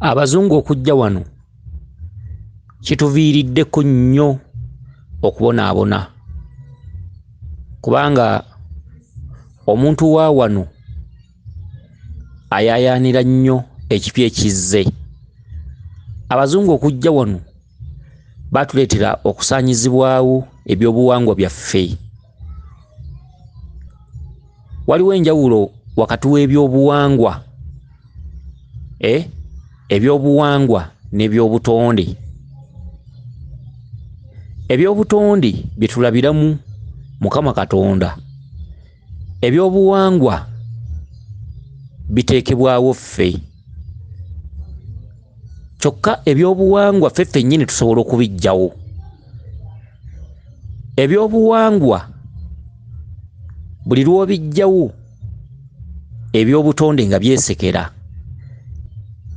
Abazungu okujja wano kituviiriddeko nnyo okubonaabona, kubanga omuntu wa wano ayaayaanira nnyo ekipya ekizze. Abazungu okujja wano baatuleetera okusaanyizibwawo ebyobuwangwa byaffe. Waliwo enjawulo wakati w'ebyobuwangwa ebyobuwangwa n'ebyobutonde. Ebyobutonde bye tulabiramu Mukama Katonda, ebyobuwangwa biteekebwawo ffe. Kyokka ebyobuwangwa ffe ffennyini tusobola okubiggyawo. Ebyobuwangwa buli lw'obiggyawo ebyobutonde nga byesekera.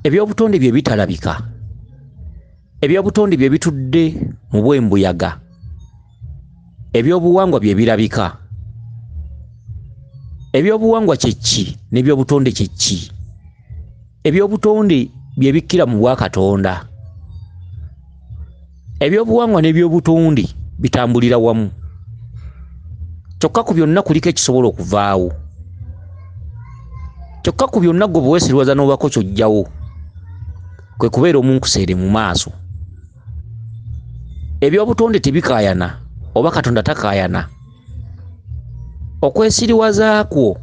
Ebyobutonde bye bitalabika, ebyobutonde bye bitudde mu bw'embuyaga, ebyobuwangwa bye birabika. Ebyobuwangwa kye ki n'ebyobutonde kye ki? Ebyobutonde bye bikkira mu bwakatonda. Ebyobuwangwa n'ebyobutonde bitambulira wamu. Kyokka ku byonna kuliko ekisobola okuvaawo. Kyokka ku byonna ggwe bwe weesiriwaza n'obaako ky'oggyawo, kwe kubeera omunkuseere mu maaso. Ebyobutonde tebikaayana oba Katonda takaayana. Okwesiriwaza kwo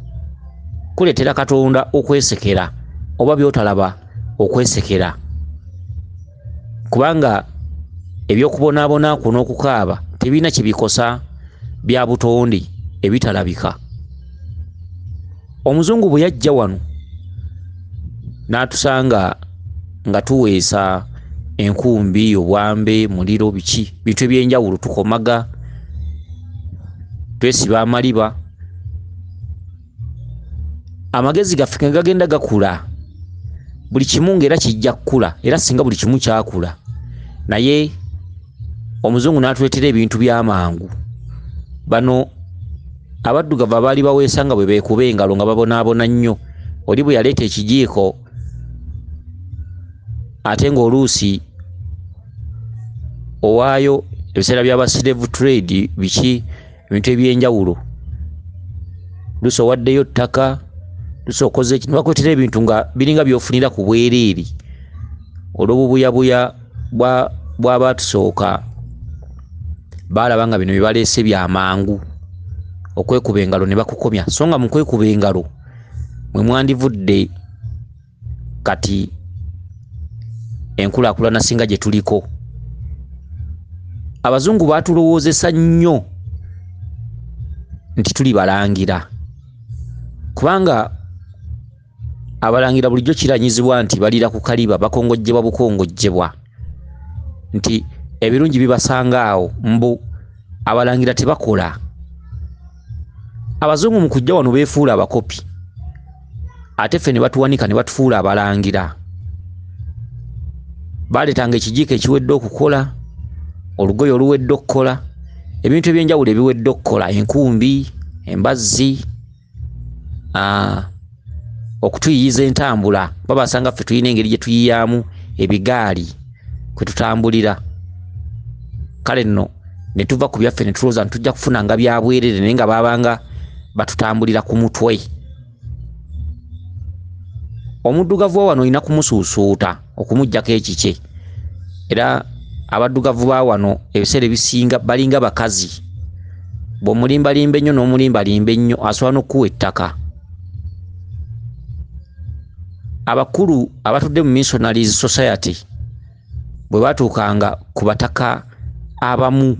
kuleetera Katonda okwesekera oba by'otalaba okwesekera, kubanga ebyokubonaabona kwo n'okukaaba tebirina kye bikosa bya butonde ebitalabika. Omuzungu bwe yajja wano n'atusanga nga tuweesa enkumbi, obwambe, muliro, biki bintu ebyenjawulo, tukomaga, twesiba amaliba. Amagezi gaffe nga gagenda gakula, buli kimu ng'era kijja kukula, era singa buli kimu kyakula. Naye omuzungu n'atuleetera ebintu by'amangu. Bano abaddugavu abaali baweesa nga bwe beekuba engalo nga babonaabona nnyo. Oli bwe yaleeta ekijiiko ate ng'oluusi owaayo ebiseera by'aba slave trade biki ebintu ebyenjawulo, luusi owaddeyo ttaka, luusi okoze eki, ne bakuleetera ebintu nga biringa by'ofunira ku bwereere olw'obubuyabuya bw'abaatusooka. Baalaba nga bino bye baleese bya mangu okwekuba engalo ne bakukomya, so nga mu kwekuba engalo mwe mwandivudde kati enkulaakulana singa gye tuliko. Abazungu baatulowoozesa nnyo nti tuli balangira, kubanga abalangira bulijjo kiranyizibwa nti balira ku kaliba, bakongojjebwa bukongojjebwa, nti ebirungi bibasanga awo, mbu abalangira tebakola. Abazungu mu kujja wano beefuula abakopi, ate ffe ne batuwanika ne batufuula abalangira. Baleetanga ekijiiko ekiwedde okukola, olugoye oluwedde okukola, ebintu ebyenjawulo ebiwedde okukola, enkumbi, embazzi, okutuyiyiza entambula. Babasanga ffe tulina engeri gye tuyiyaamu ebigaali kwe tutambulira. Kale nno ne tuva ku byaffe ne tulowooza nti tujja kufunanga bya bwereere, naye nga baabanga batutambulira ku mutwe. Omuddugavu wa wano olina kumusuusuuta okumuggyako ekikye, era abaddugavu ba wano ebiseera ebisinga balinga bakazi. Bw'omulimbalimba ennyo n'omulimbalimba ennyo asobola n'okukuwa ettaka. Abakulu abatudde mu Missionaries Society bwe batuukanga ku bataka abamu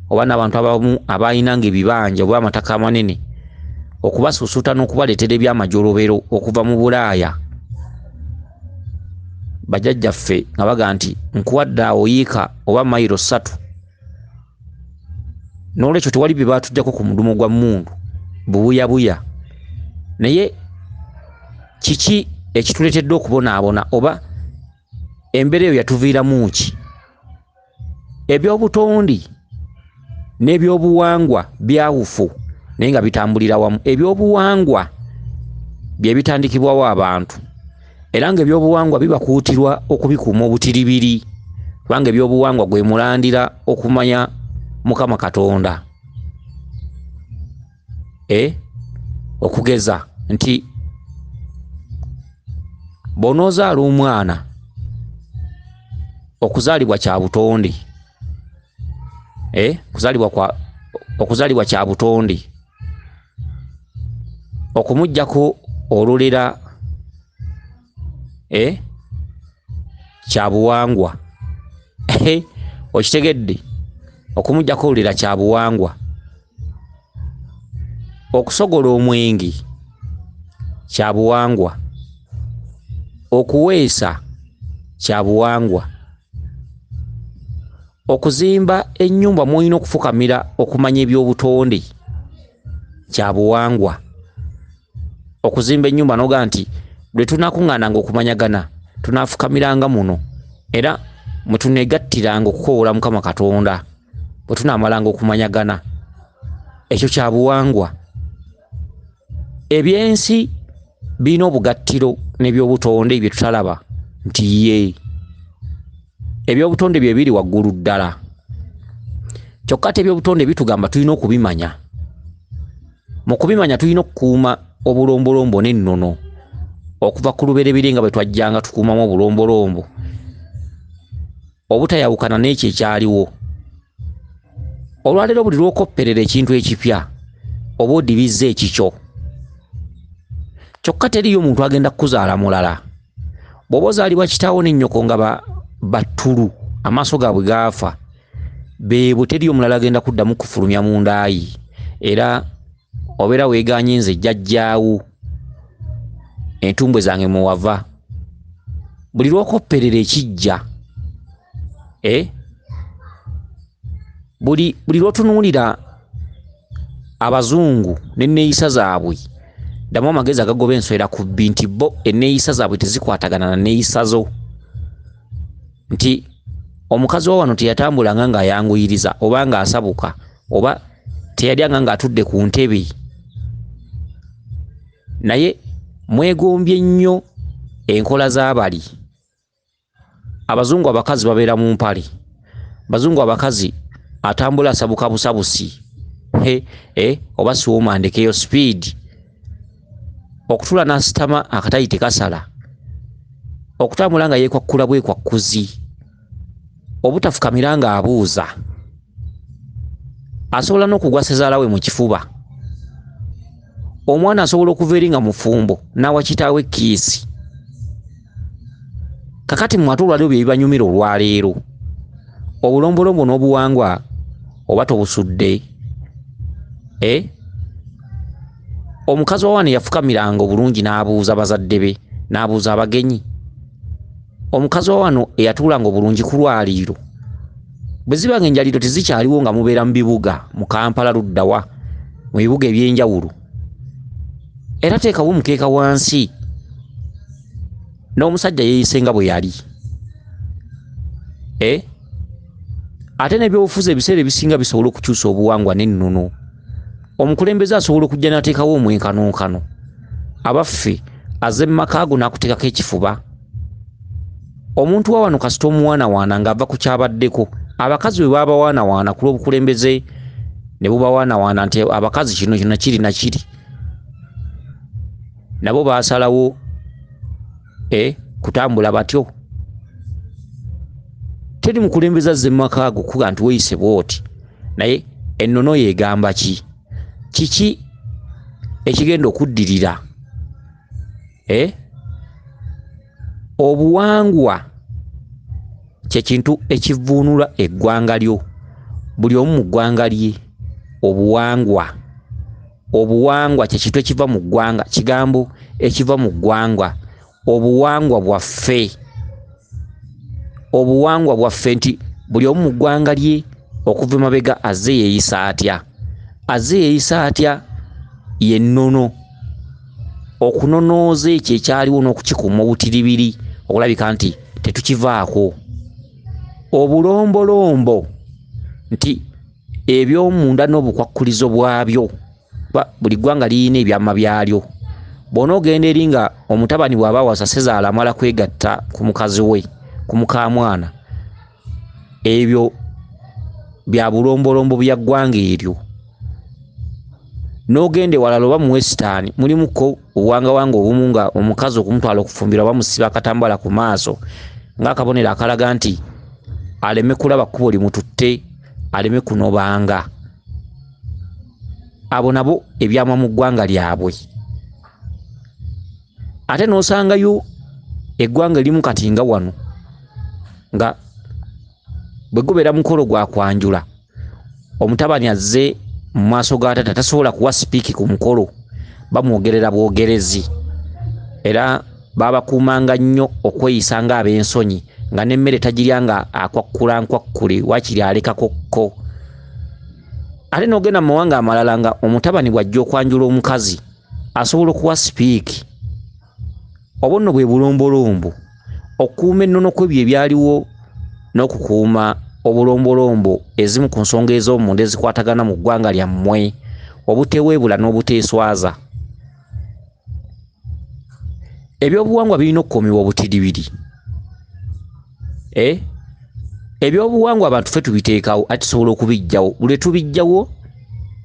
oba n'abantu abamu abaayinanga ebibanja oba amataka amanene, okubasuusuuta n'okubaleetera ebyamajolobero okuva mu Bulaaya, bajjajjaffe nga bagamba nti nkuwadde awo yiika oba mayiro 3. Noolwekyo tewali bye baatuggyako ku mudumu gwa mmundu bubuyabuya. Naye kiki ekituleetedde okubonaabona oba embeera eyo yatuviiramu ki? Ebyobutonde n'ebyobuwangwa byawufu naye nga bitambulira wamu. Ebyobuwangwa bye bitandikibwawo abantu, Era ng'ebyobuwangwa bibakuutirwa okubikuuma obutiribiri, kubanga ebyobuwangwa gwe mulandira okumanya Mukama Katonda. Okugeza nti bw'onoozaala omwana, okuzaalibwa kya butonde. Okuzaalibwa kya butonde. Okumuggyako olulera kya buwangwa. Okitegedde? Okumuggyako olulera kya buwangwa. Okusogola omwenge kya buwangwa. Okuweesa kya buwangwa. Okuzimba ennyumba mw'olina okufukamira okumanya ebyobutonde kya buwangwa. Okuzimba ennyumba n'ogamba nti lwe tunaakuŋŋaananga okumanyagana tunaafukamiranga muno, era mwe tuneegattiranga okukoowoola Mukama Katonda bwe tunaamalanga okumanyagana. Ekyo kya buwangwa. Ebyensi birina obugattiro n'ebyobutonde bye tutalaba nti ye ebyobutonde bye biri waggulu ddala. Kyokka ate ebyobutonde bitugamba tulina okubimanya. Mu kubimanya tulina okukuuma obulombolombo n'ennono okuva ku lubereberye nga bwe twajjanga tukuumamu obulombolombo, obutayawukana n'ekyo ekyaliwo. Olwaleero buli lw'okopperera ekintu ekipya oba odibizza ekikyo. Kyokka teriiyo muntu agenda kukuzaala mulala. Bw'oba ozaalibwa kitaawo ne nnyoko nga battulu, amaaso gaabwe gaafa, beebo teriiyo mulala agenda kuddamu kufulumya mu ndaayi. Era obeera weegaanye nze jjajjaawo, entumbwe zange mwe wava. Buli lw'okopperera ekijja, buli lw'otunuulira abazungu n'enneeyisa zaabwe, ddamu amagezi agagoba enswera ku bbi nti bo enneeyisa zaabwe tezikwatagana na nneeyisa zo. Nti omukazi wa wano teyatambulanga ng'ayanguyiriza oba ng'asabuka oba teyalyanga ng'atudde ku ntebe. Naye mwegombye nnyo enkola z'abali. Abazungu abakazi babeera mu mpale. Abazungu abakazi atambula asabuka busabusi. Oba siwoma ndekeyo speed. Okutula n'asitama akatayi tekasala. Okutambula nga yeekwakkula bwekwakkuzi. Obutafukamira ng'abuuza. Asobola n'okugwa ssezaala we mu kifuba. Omwana asobola okuva eri nga mufumbo n'awa kitaawe kiisi. Kakati mmwe ate olwaleero bye bibanyumira olwaleero. Obulombolombo n'obuwangwa oba tobusudde. Omukazi wa wano yafukamiranga obulungi n'abuuza bazadde be, n'abuuza abagenyi. Omukazi wa wano eyatuulanga obulungi ku lwaliiro. Bwe ziba ng'enjaliro tezikyaliwo nga mubeera mu bibuga, mu Kampala luddawa, mu bibuga eby'enjawulo. Era teekawo omukeeka wansi n'omusajja yeeyise nga bwe yali. Ate n'ebyobufuzi ebiseera ebisinga bisobola okukyusa obuwangwa n'ennono. Omukulembeze asobola okujja n'ateekawo omwenkanonkano. Abaffe azze mu maka ago n'akuteekako ekifuba. Omuntu wa wano kasita omuwaanawaana ng'ava ku kyabaddeko. Abakazi bwe babawaanawaana ku lw'obukulembeze ne bubawaanawaana nti abakazi kino kino kiri na kiri. Nabo baasalawo kutambula batyo. Teri mukulembeze azze mu maka ago kuga nti weeyise bw'oti. Naye ennono y'egamba ki? Kiki ekigenda okuddirira? Obuwangwa kye kintu ekivvuunula eggwanga lyo. Buli omu mu ggwanga lye. Obuwangwa. Obuwangwa kye kintu ekiva mu ggwanga, kigambo ekiva mu ggwanga. Obuwangwa bwaffe. Obuwangwa bwaffe nti buli omu mu ggwanga lye okuva emabega azze yeeyisa atya? Azze yeeyisa atya ye nnono. Okunonooza ekyo ekyaliwo n'okukikuuma obutiribiri okulabika nti tetukivaako. Obulombolombo nti ebyomunda n'obukwakkulizo bwabyo. Buli ggwanga lirina ebyama byalyo. Bw'onoogenda eri nga omutabani bw'aba awasa ssezaala amala kwegatta ku mukazi we, ku mukaamwana, ebyo bya bulombolombo bya ggwanga eryo. N'ogenda ewalala oba mu Western mulimuko obuwangawanga obumu nga omukazi okumutwala okufumbirwa bamusiba akatambala ku maaso ng'akabonero akalaga nti aleme kulaba kkubo limututte, aleme kunobanga. Abo nabo ebyama mu ggwanga lyabwe. Ate n'osangayo eggwanga erimu kati nga wano nga bwe gubeera mukolo gwa kwanjula, omutabani azze mu maaso ga taata tasobola kuwa sipiiki ku mukolo, bamwogerera bwogerezi. Era babakuumanga nnyo okweyisa ng'ab'ensonyi, nga n'emmere tagirya nga akwakkula nkwakkule, waakiri alekako kko. Ate n'ogenda mu mawanga amalala nga omutabani bw'ajja okwanjula omukazi asobola okuwa sipiiki. Obwo nno bwe bulombolombo, okukuuma ennono kw'ebyo ebyaliwo n'okukuuma obulombolombo ezimu ku nsonga ez'omunda ezikwatagana mu ggwanga lyammwe, obuteweebula n'obuteeswaza. Ebyobuwangwa birina okukuumibwa obutiribiri. Ebyobuwangwa abantu ffe tubiteekawo, ate tusobola okubiggyawo. Buli lwe tubiggyawo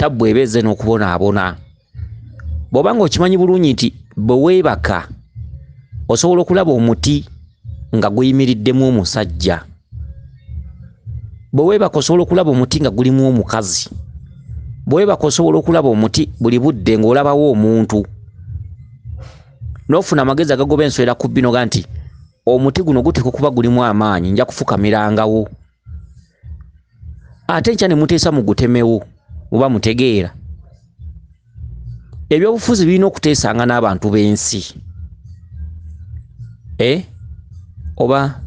tabbu eba ezze n'okubonaabona. Bw'oba ng'okimanyi bulungi nti bwe weebaka osobola okulaba omuti nga guyimiriddemu omusajja, bwe weebaka osobola okulaba omuti nga gulimu omukazi, bwe weebaka osobola okulaba omuti buli budde ng'olabawo omuntu, n'ofuna amagezi agagoba ensowera ku bino ga nti omuti guno guteekwa okuba gulimu amaanyi, nja kufukamirangawo. Ate enkya ne muteesa mugutemewo, muba mutegeera. Ebyobufuzi birina okuteesanga n'abantu b'ensi. Oba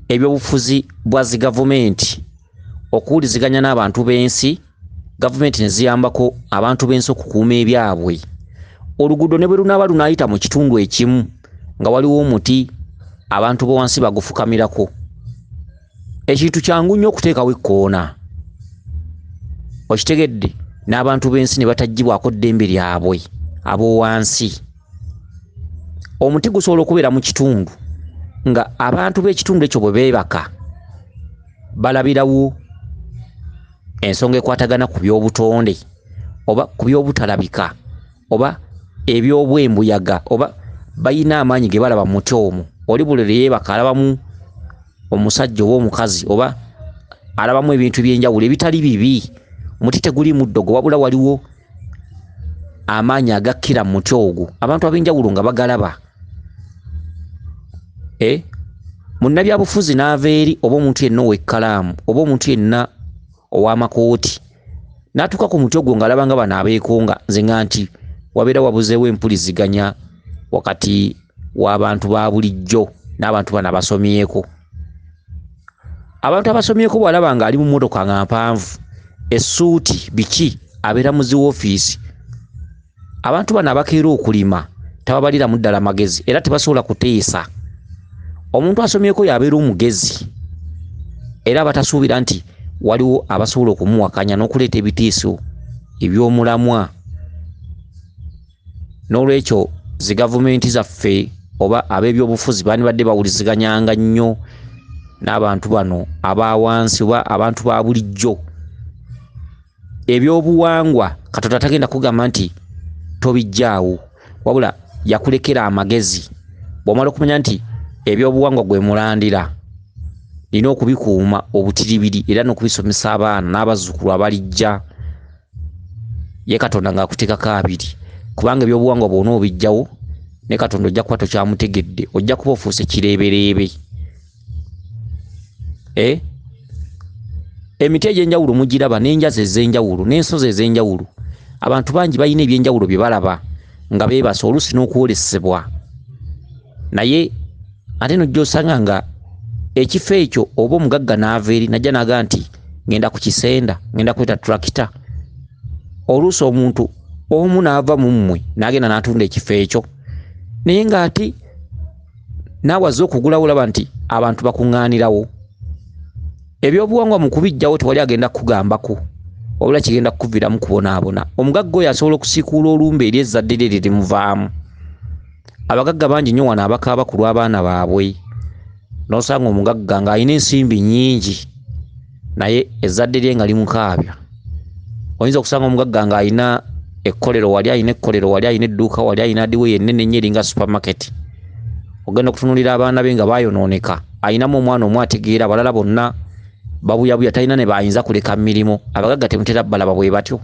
ebyobufuzi bwa zi gavumenti okuwuliziganya n'abantu b'ensi, gavumenti ne ziyambako abantu b'ensi okukuuma ebyabwe. Oluguudo ne bwe lunaaba lunaayita mu kitundu ekimu nga waliwo omuti, abantu bo wansi bagufukamirako. Ekintu kyangu nnyo okuteekawo ekkoona. Okitegedde? N'abantu b'ensi ne bataggyibwako ddembe lyabwe ab'owansi. Omuti gusobola okubeera mu kitundu nga abantu b'ekitundu ekyo bwe beebaka balabirawo ensonga ekwatagana ku by'obutonde oba ku by'obutalabika oba eby'obwembuyaga, oba balina amaanyi ge balaba mu muti omwo. Oli buli lwe yeebaka alabamu omusajja oba omukazi, oba alabamu ebintu eby'enjawulo ebitali bibi. Omuti teguliimu ddogo, wabula waliwo amaanyi agakkira mu muti ogwo, abantu ab'enjawulo nga bagalaba. Munnabyabufuzi n'ava eri, oba omuntu yenna ow'ekkalaamu, oba omuntu yenna ow'amakooti, n'atuuka ku muti ogwo ng'alaba nga bano abeekonga. Nze nga nti wabeera wabuzeewo empuliziganya wakati w'abantu ba bulijjo n'abantu bano abasomyeko. Abantu abasomyeko bw'alaba ng'ali mu mmotoka nga mpanvu, essuuti biki, abeera mu zi woofiisi. Abantu bano abakeera okulima tababaliramu ddala magezi, era tebasobola kuteesa. Omuntu asomyeko y'abeera omugezi, era abatasuubira nti waliwo abasobola okumuwakanya n'okuleeta ebitiiso eby'omulamwa. N'olwekyo zi gavumenti zaffe oba ab'ebyobufuzi bandibadde bawuliziganyanga nnyo n'abantu bano aba wansi oba abantu ba bulijjo. Ebyobuwangwa Katonda tagenda kugamba nti tobiggyaawo, wabula yakulekera amagezi. Bw'omala okumanya nti ebyobuwangwa gwe mulandira, nina okubikuuma obutiribiri era n'okubisomesa abaana n'abazzukulu abalijja, ye Katonda ng'akuteekako abiri. Kubanga ebyobuwangwa bw'ona obiggyawo, ne Katonda ojja kuba tokyamutegedde, ojja kuba ofuuse kireebereebe. Emiti egy'enjawulo mugiraba, n'enjazi ez'enjawulo, n'ensozi ez'enjawulo. Abantu bangi balina ebyenjawulo bye balaba nga beebasa, oluusi n'okwolesebwa. Naye ate n'ojja osanga nga ekifo ekyo oba omugagga n'ava eri n'ajja n'agamba nti ngenda kukisenda, ngenda kweta tractor. Oluusi omuntu omu n'ava mu mmwe n'agenda n'atunda ekifo ekyo, naye ng'ate naawe azze okugulawo olaba nti abantu bakuŋŋaanirawo. Ebyobuwangwa mu kubiggyawo tewali agenda kukugambako, wabula kigenda kukuviiramu kubonaabona. Omugagga oyo asobola okusiikuula olumbe eri ezzadde lye lye limuvaamu. Abagagga bangi nnyo wano abakaaba ku lw'abaana baabwe. N'osanga omugagga ng'alina ensimbi nnyingi naye ezzadde lye nga limukaabya. Oyinza okusanga omugagga ng'alina ekkolero wali, alina ekkolero wali, alina edduuka wali, alina adiwe ennene ennyo eringa supermarket. Ogenda okutunuulira abaana be nga baayonooneka, alinamu omwana omu ategeera, abalala bonna babuyabuya, talina ne bayinza kuleka mirimu. Abagagga temutera balaba bwe batyo.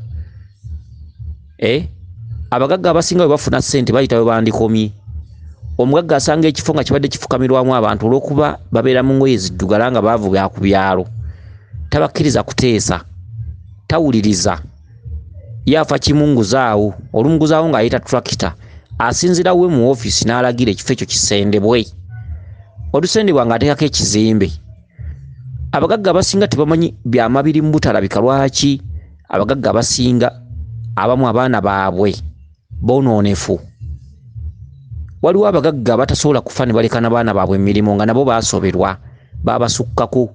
Abagagga abasinga bwe bafuna ssente bayita we bandikomye. Omugagga asanga ekifo nga kibadde kifukamirwamu abantu olw'okuba babeera mu ngoye ziddugala nga baavu bya ku byalo, tabakkiriza kuteesa, tawuliriza, ye afa kimunguzaawo, olumuguzaawo ng'ayita tractor, asinziira we mu woofiisi n'alagira ekifo ekyo kisendebwe. Olusendebwa ng'ateekako ekizimbe. Abagagga abasinga tebamanyi byama biri mu butalabika. Lwaki abagagga abasinga abamu abaana baabwe boonoonefu? Waliwo abagagga abatasobola kufa ne baleka n'abaana baabwe emirimu nga nabo baasoberwa, baabasukkako.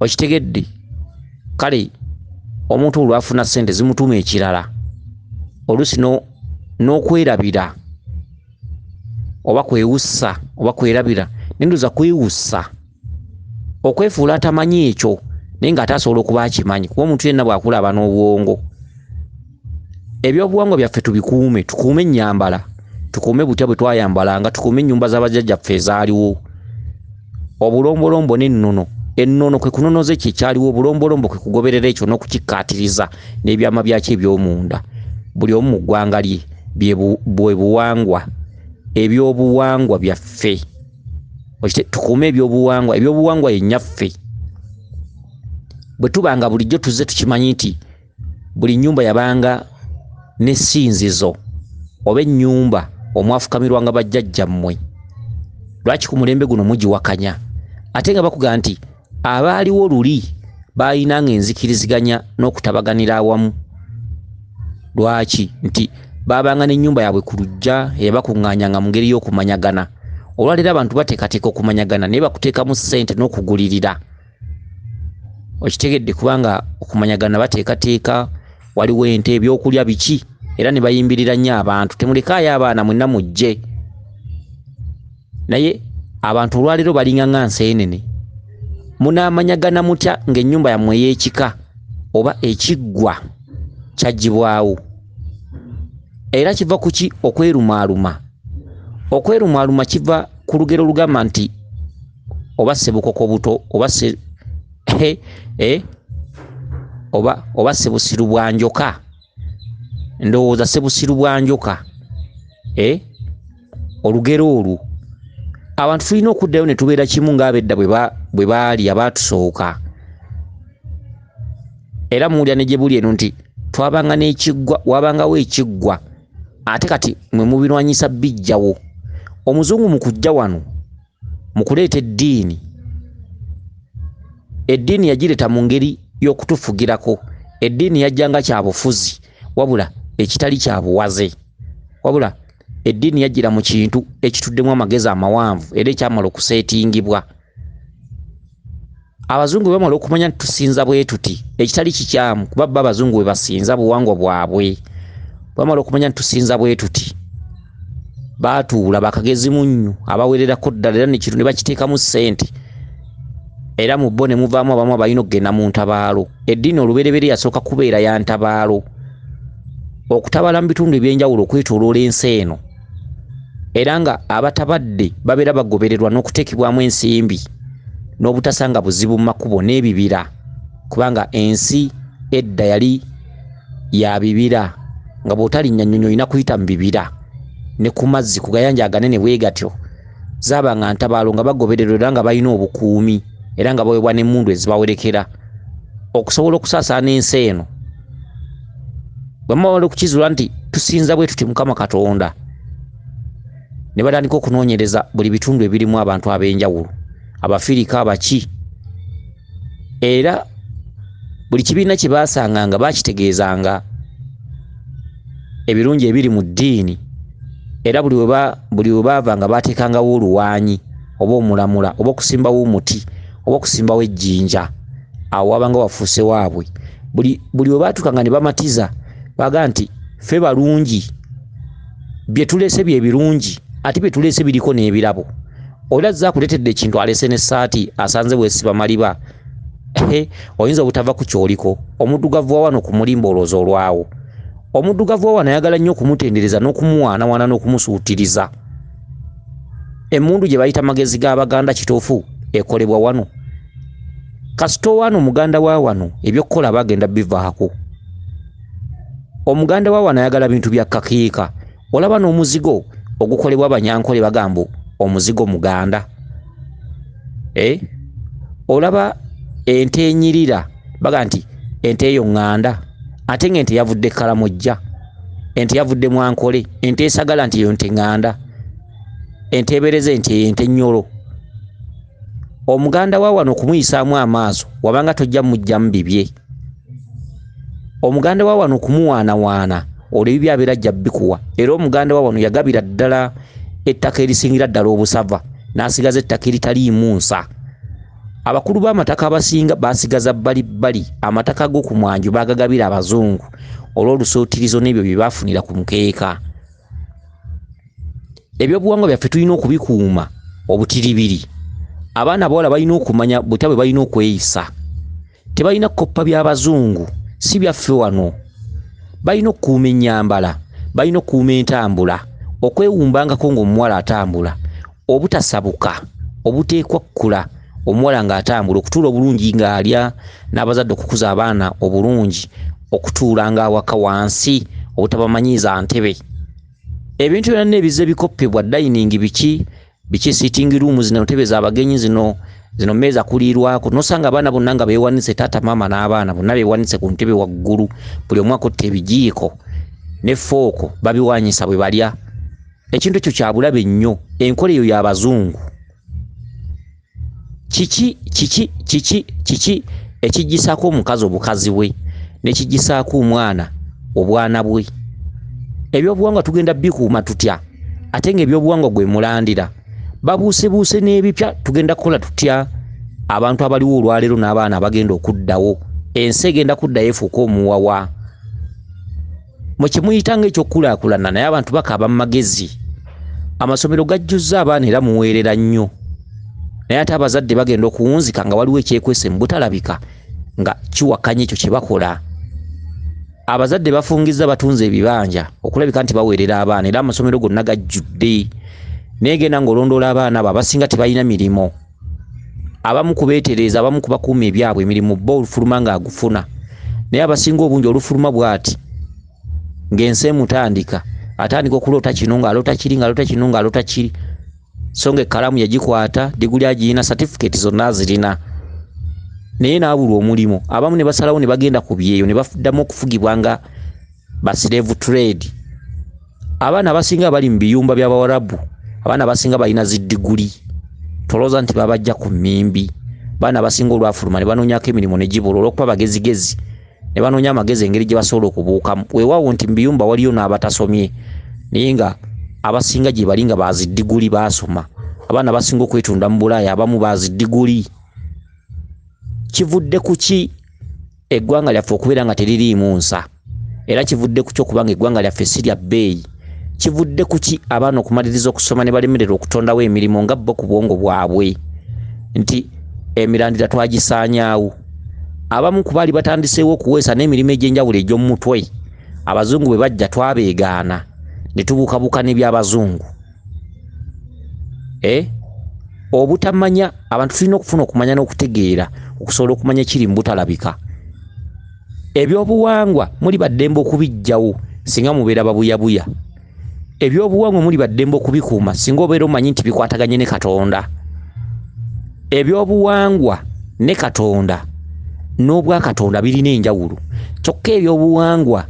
Okitegedde? Kale omuntu olwafuna ssente zimutuuma ekirala, oluusi n'okwerabira oba kwewussa oba kwerabira, nendoza kwewussa, okwefuula atamanyi ekyo naye ng'ate asobola okuba akimanyi, kuba omuntu yenna bw'akula aba n'obwongo. Ebyobuwangwa byaffe tubikuume, tukuume ennyambala, tukuume butya bwe twayambalanga, tukuume ennyumba z'abajjajjaffe ezaaliwo. Obulombolombo n'ennono, ennono kwe kunonoza ekyo ekyaliwo, obulombolombo kwe kugoberera ekyo n'okukikkaatiriza n'ebyama byakyo eby'omunda. Buli omu mu ggwanga lye bwe buwangwa, ebyobuwangwa byaffe. Tukuume ebyobuwangwa, ebyobuwangwa ye nnyaffe. Bwe tubanga bulijjo tuzze tukimanyi nti buli nnyumba yabanga n'essinzizo oba ennyumba omwafukamirwanga bajjajjammwe, lwaki ku mulembe guno mugiwakanya? Ate nga bakugamba nti abaaliwo luli baalinanga enzikiriziganya n'okutabaganira awamu. Lwaki? Nti baabanga n'ennyumba yaabwe ku luggya eyabakuŋŋaanyanga mu ngeri y'okumanyagana. Olwaleero abantu bateekateeka okumanyagana naye bakuteekamu ssente n'okugulirira. Okitegedde? Kubanga okumanyagana bateekateeka, waliwo ente, ebyokulya biki, era ne bayimbirira nnyo abantu. Temulekaayo abaana mwenna mujje. Naye abantu olwaleero balinga nga nseenene. Munaamanyagana mutya ng'ennyumba yammwe ey'ekika oba ekiggwa kyaggyibwawo? Era kiva ku ki? Okwerumaaluma. Okwerumaaluma kiva ku lugero olugamba nti oba ssebukoko buto oba oba ssebusiru bwa njoka. Ndowooza ssebusiru bwa njoka. Olugero olwo abantu tulina okuddayo ne tubeera kimu ng'abedda bwe baali abaatusooka. Era muwulira ne gye buli eno nti twabanga n'ekiggwa, wabangawo ekiggwa, ate kati mwe mubirwanyisa bijjawo. Omuzungu mu kujja wano mu kuleeta eddiini, eddiini yagireeta mu ngeri y'okutufugirako. Eddiini yajjanga kya bufuzi wabula ekitali kya buwaze, wabula eddiini yajjira mu kintu ekituddemu amagezi amawanvu era ekyamala okuseetingibwa. Abazungu bwe bamala okumanya nti tusinza bwe tuti, ekitali kikyamu kuba bo abazungu bwe basinza buwangwa bwabwe. Bamala okumanya nti tusinza bwe tuti, baatuula bakagezi munnyo abawererako ddala era nekintu ne bakiteekamu ssente, era mu bo ne muvaamu abamu abalina okugenda mu ntabaalo. Eddiini olubereberye yasooka kubeera ya ntabaalo, okutabaala mu bitundu eby'enjawulo okwetooloola ensi eno, era nga abatabadde babeera bagobererwa n'okuteekebwamu ensimbi n'obutasanga buzibu mu makubo n'ebibira, kubanga ensi edda yali ya bibira, nga bw'otalinnya nnyonyi olina kuyita mu bibira ne ku mazzi ku gayanja aganene bwe gatyo. Zaabanga ntabaalo nga bagobererwa era nga balina obukuumi era nga baweebwa n'emmundu ezibawerekera okusobola okusaasaana ensi eno. Bwe bamala okukizuula nti tusinza bwe tuti Mukama Katonda, ne batandika okunoonyereza buli bitundu ebirimu abantu ab'enjawulo, Abafirika, abaki, era buli kibiina kye baasanganga baakitegeezanga ebirungi ebiri mu ddiini, era buli we baavanga baateekangawo oluwaanyi oba omulamula oba okusimbawo omuti oba okusimbawo ejjinja, awo wabanga wafuuse waabwe. Buli we baatuukanga ne bamatiza, baagamba nti ffe balungi Bye tuleese bye birungi, ate bye tuleese biriko n'ebirabo. Oli azze akuleetedde ekintu, alese n'essaati, asanze weesiba maliba. Oyinza obutava ku kyoliko. Omuddugavu wa wano ku mulimba olowooza olwawo. Omuddugavu wa wano ayagala nnyo okumutendereza n'okumuwaanawaana n'okumusuutiriza. Emmundu gye bayita magezi g'Abaganda kituufu ekolebwa wano. Kasita wano omuganda wa wano ebyokukola bagenda bivaako. Omuganda wa wano ayagala bintu bya kakiika. Olaba n'omuzigo ogukolebwa Abanyankole bagamba omuzigo muganda. Olaba ente enyirira baga nti ente eyo ŋŋanda, ate ng'ente yavudde Kalamojja, ente yavudde Mwankole, ente esagala nti eyo nte ŋŋanda, ente ebereze nti eyo ente nnyolo. Omuganda wa wano okumuyisaamu amaaso wabanga tojja mujjamu bibye. Omuganda wa wano okumuwaanawaana olwo ebibye abeera ajja bikuwa. Era omuganda wa wano yagabira ddala ettaka erisingira ddala obusava, n'asigaza ettaka eritaliimu nsa. Abakulu b'amataka abasinga basigaza bbali amataka g'oku mwanjo baagagabira abazungu olw'olusootirizo n'ebyo bye baafunira ku mukeeka. Ebyobuwangwa byaffe tulina okubikuuma obutiribiri. Abaana abawala balina okumanya butya bwe balina okweyisa. Tebalina kukoppa by'abazungu, si byaffe wano. Balina okukuuma ennyambala, balina okukuuma entambula, okwewumbangako ng'omuwala atambula, obutasabuka, obuteekwakkula omuwala ng'atambula, okutuula obulungi ng'alya, n'abazadde okukuza abaana obulungi, okutuulanga awaka wansi, obutabamanyiiza ntebe. Ebintu byonna ebizze bikoppebwa, dining biki biki, sitting room zino, ntebe z'abagenyi zino, zino mmeeza kuliirwako, n'osanga abaana bonna nga beewanise, taata maama n'abaana bonna beewanise ku ntebe waggulu, buli omu akutte ebijiiko ne fooko babiwanyisa bwe balya. Ekintu ekyo kya bulabe nnyo, enkola eyo y'abazungu. Kiki kiki kiki kiki ekijjisaako omukazi obukazi bwe n'ekijjisaako omwana obwana bwe? Ebyobuwangwa tugenda bikuuma tutya ate ng'ebyobuwangwa gwe mulandira? Babuusebuuse n'ebipya tugenda kukola tutya? Abantu abaliwo olwaleero n'abaana abagenda okuddawo, ensi egenda kuddayo efuuke omuwawa. Mwe kimuyita ng'ekyokulaakulana, naye abantu bakaaba mu magezi. Amasomero gajjuzza abaana era muweerera nnyo, naye ate abazadde bagenda okuwunzika nga waliwo ekyekwese mu butalabika nga kiwakanya ekyo kye bakola. Abazadde bafungizza, batunze ebibanja okulabika nti baweerera abaana, era amasomero gonna gajjudde. Naye genda ng'olondoola abaana abo abasinga tebalina mirimu. Abamu kubeetereeza, abamu kubakuuma ebyabwe, emirimu bo olufuluma ng'agufuna, naye abasinga obungi olufuluma bw'ati ng'ensi emutandika, atandika okuloota kino ng'aloota kiri, ng'aloota kino ng'aloota kiri, so ng'ekkalaamu yagikwata, diguli agirina, satifikeeti zonna azirina, naye n'abulwa omulimu. Abamu ne basalawo ne bagenda ku byeyo ne baddamu okufugibwa nga ba slave trade. Abaana abasinga bali mu biyumba by'Abawarabu, abaana abasinga balina ziddiguli, tolowooza nti babajja ku mmimbi. Abaana abasinga olwafuluma ne banoonyako emirimu ne gibula olw'okuba bagezigezi, ne banoonya amagezi engeri gye basobola okubuukamu. Weewaawo nti mu biyumba waliyo n'abatasomye, naye nga abasinga gye bali nga baaziddiguli baasoma. Abaana abasinga okwetunda mu Bulaaya abamu baaziddiguli. Kivudde ku ki eggwanga lyaffe okubeera nga teririimu nsa? Era kivudde ku ki okuba nga eggwanga lyaffe si lya bbeeyi? Kivudde ku ki abaana okumaliriza okusoma ne balemererwa okutondawo emirimu nga bo ku bwongo bwabwe nti emirandira twagisaanyaawo? Abamu ku baali batandiseewo okuweesa n'emirimu egy'enjawulo egy'omu mutwe, abazungu bwe bajja twabeegaana ne tubuukabuuka n'ebyabazungu. Obutamanya, abantu tulina okufuna okumanya n'okutegeera okusobola okumanya ekiri mu butalabika. Ebyobuwangwa muli baddembe okubiggyawo singa mubeera babuyabuya. Ebyobuwangwa muli baddembe okubikuuma singa obeera omanyi nti bikwataganye ne Katonda. Ebyobuwangwa ne Katonda n'obwakatonda birina enjawulo. Kyokka ebyobuwangwa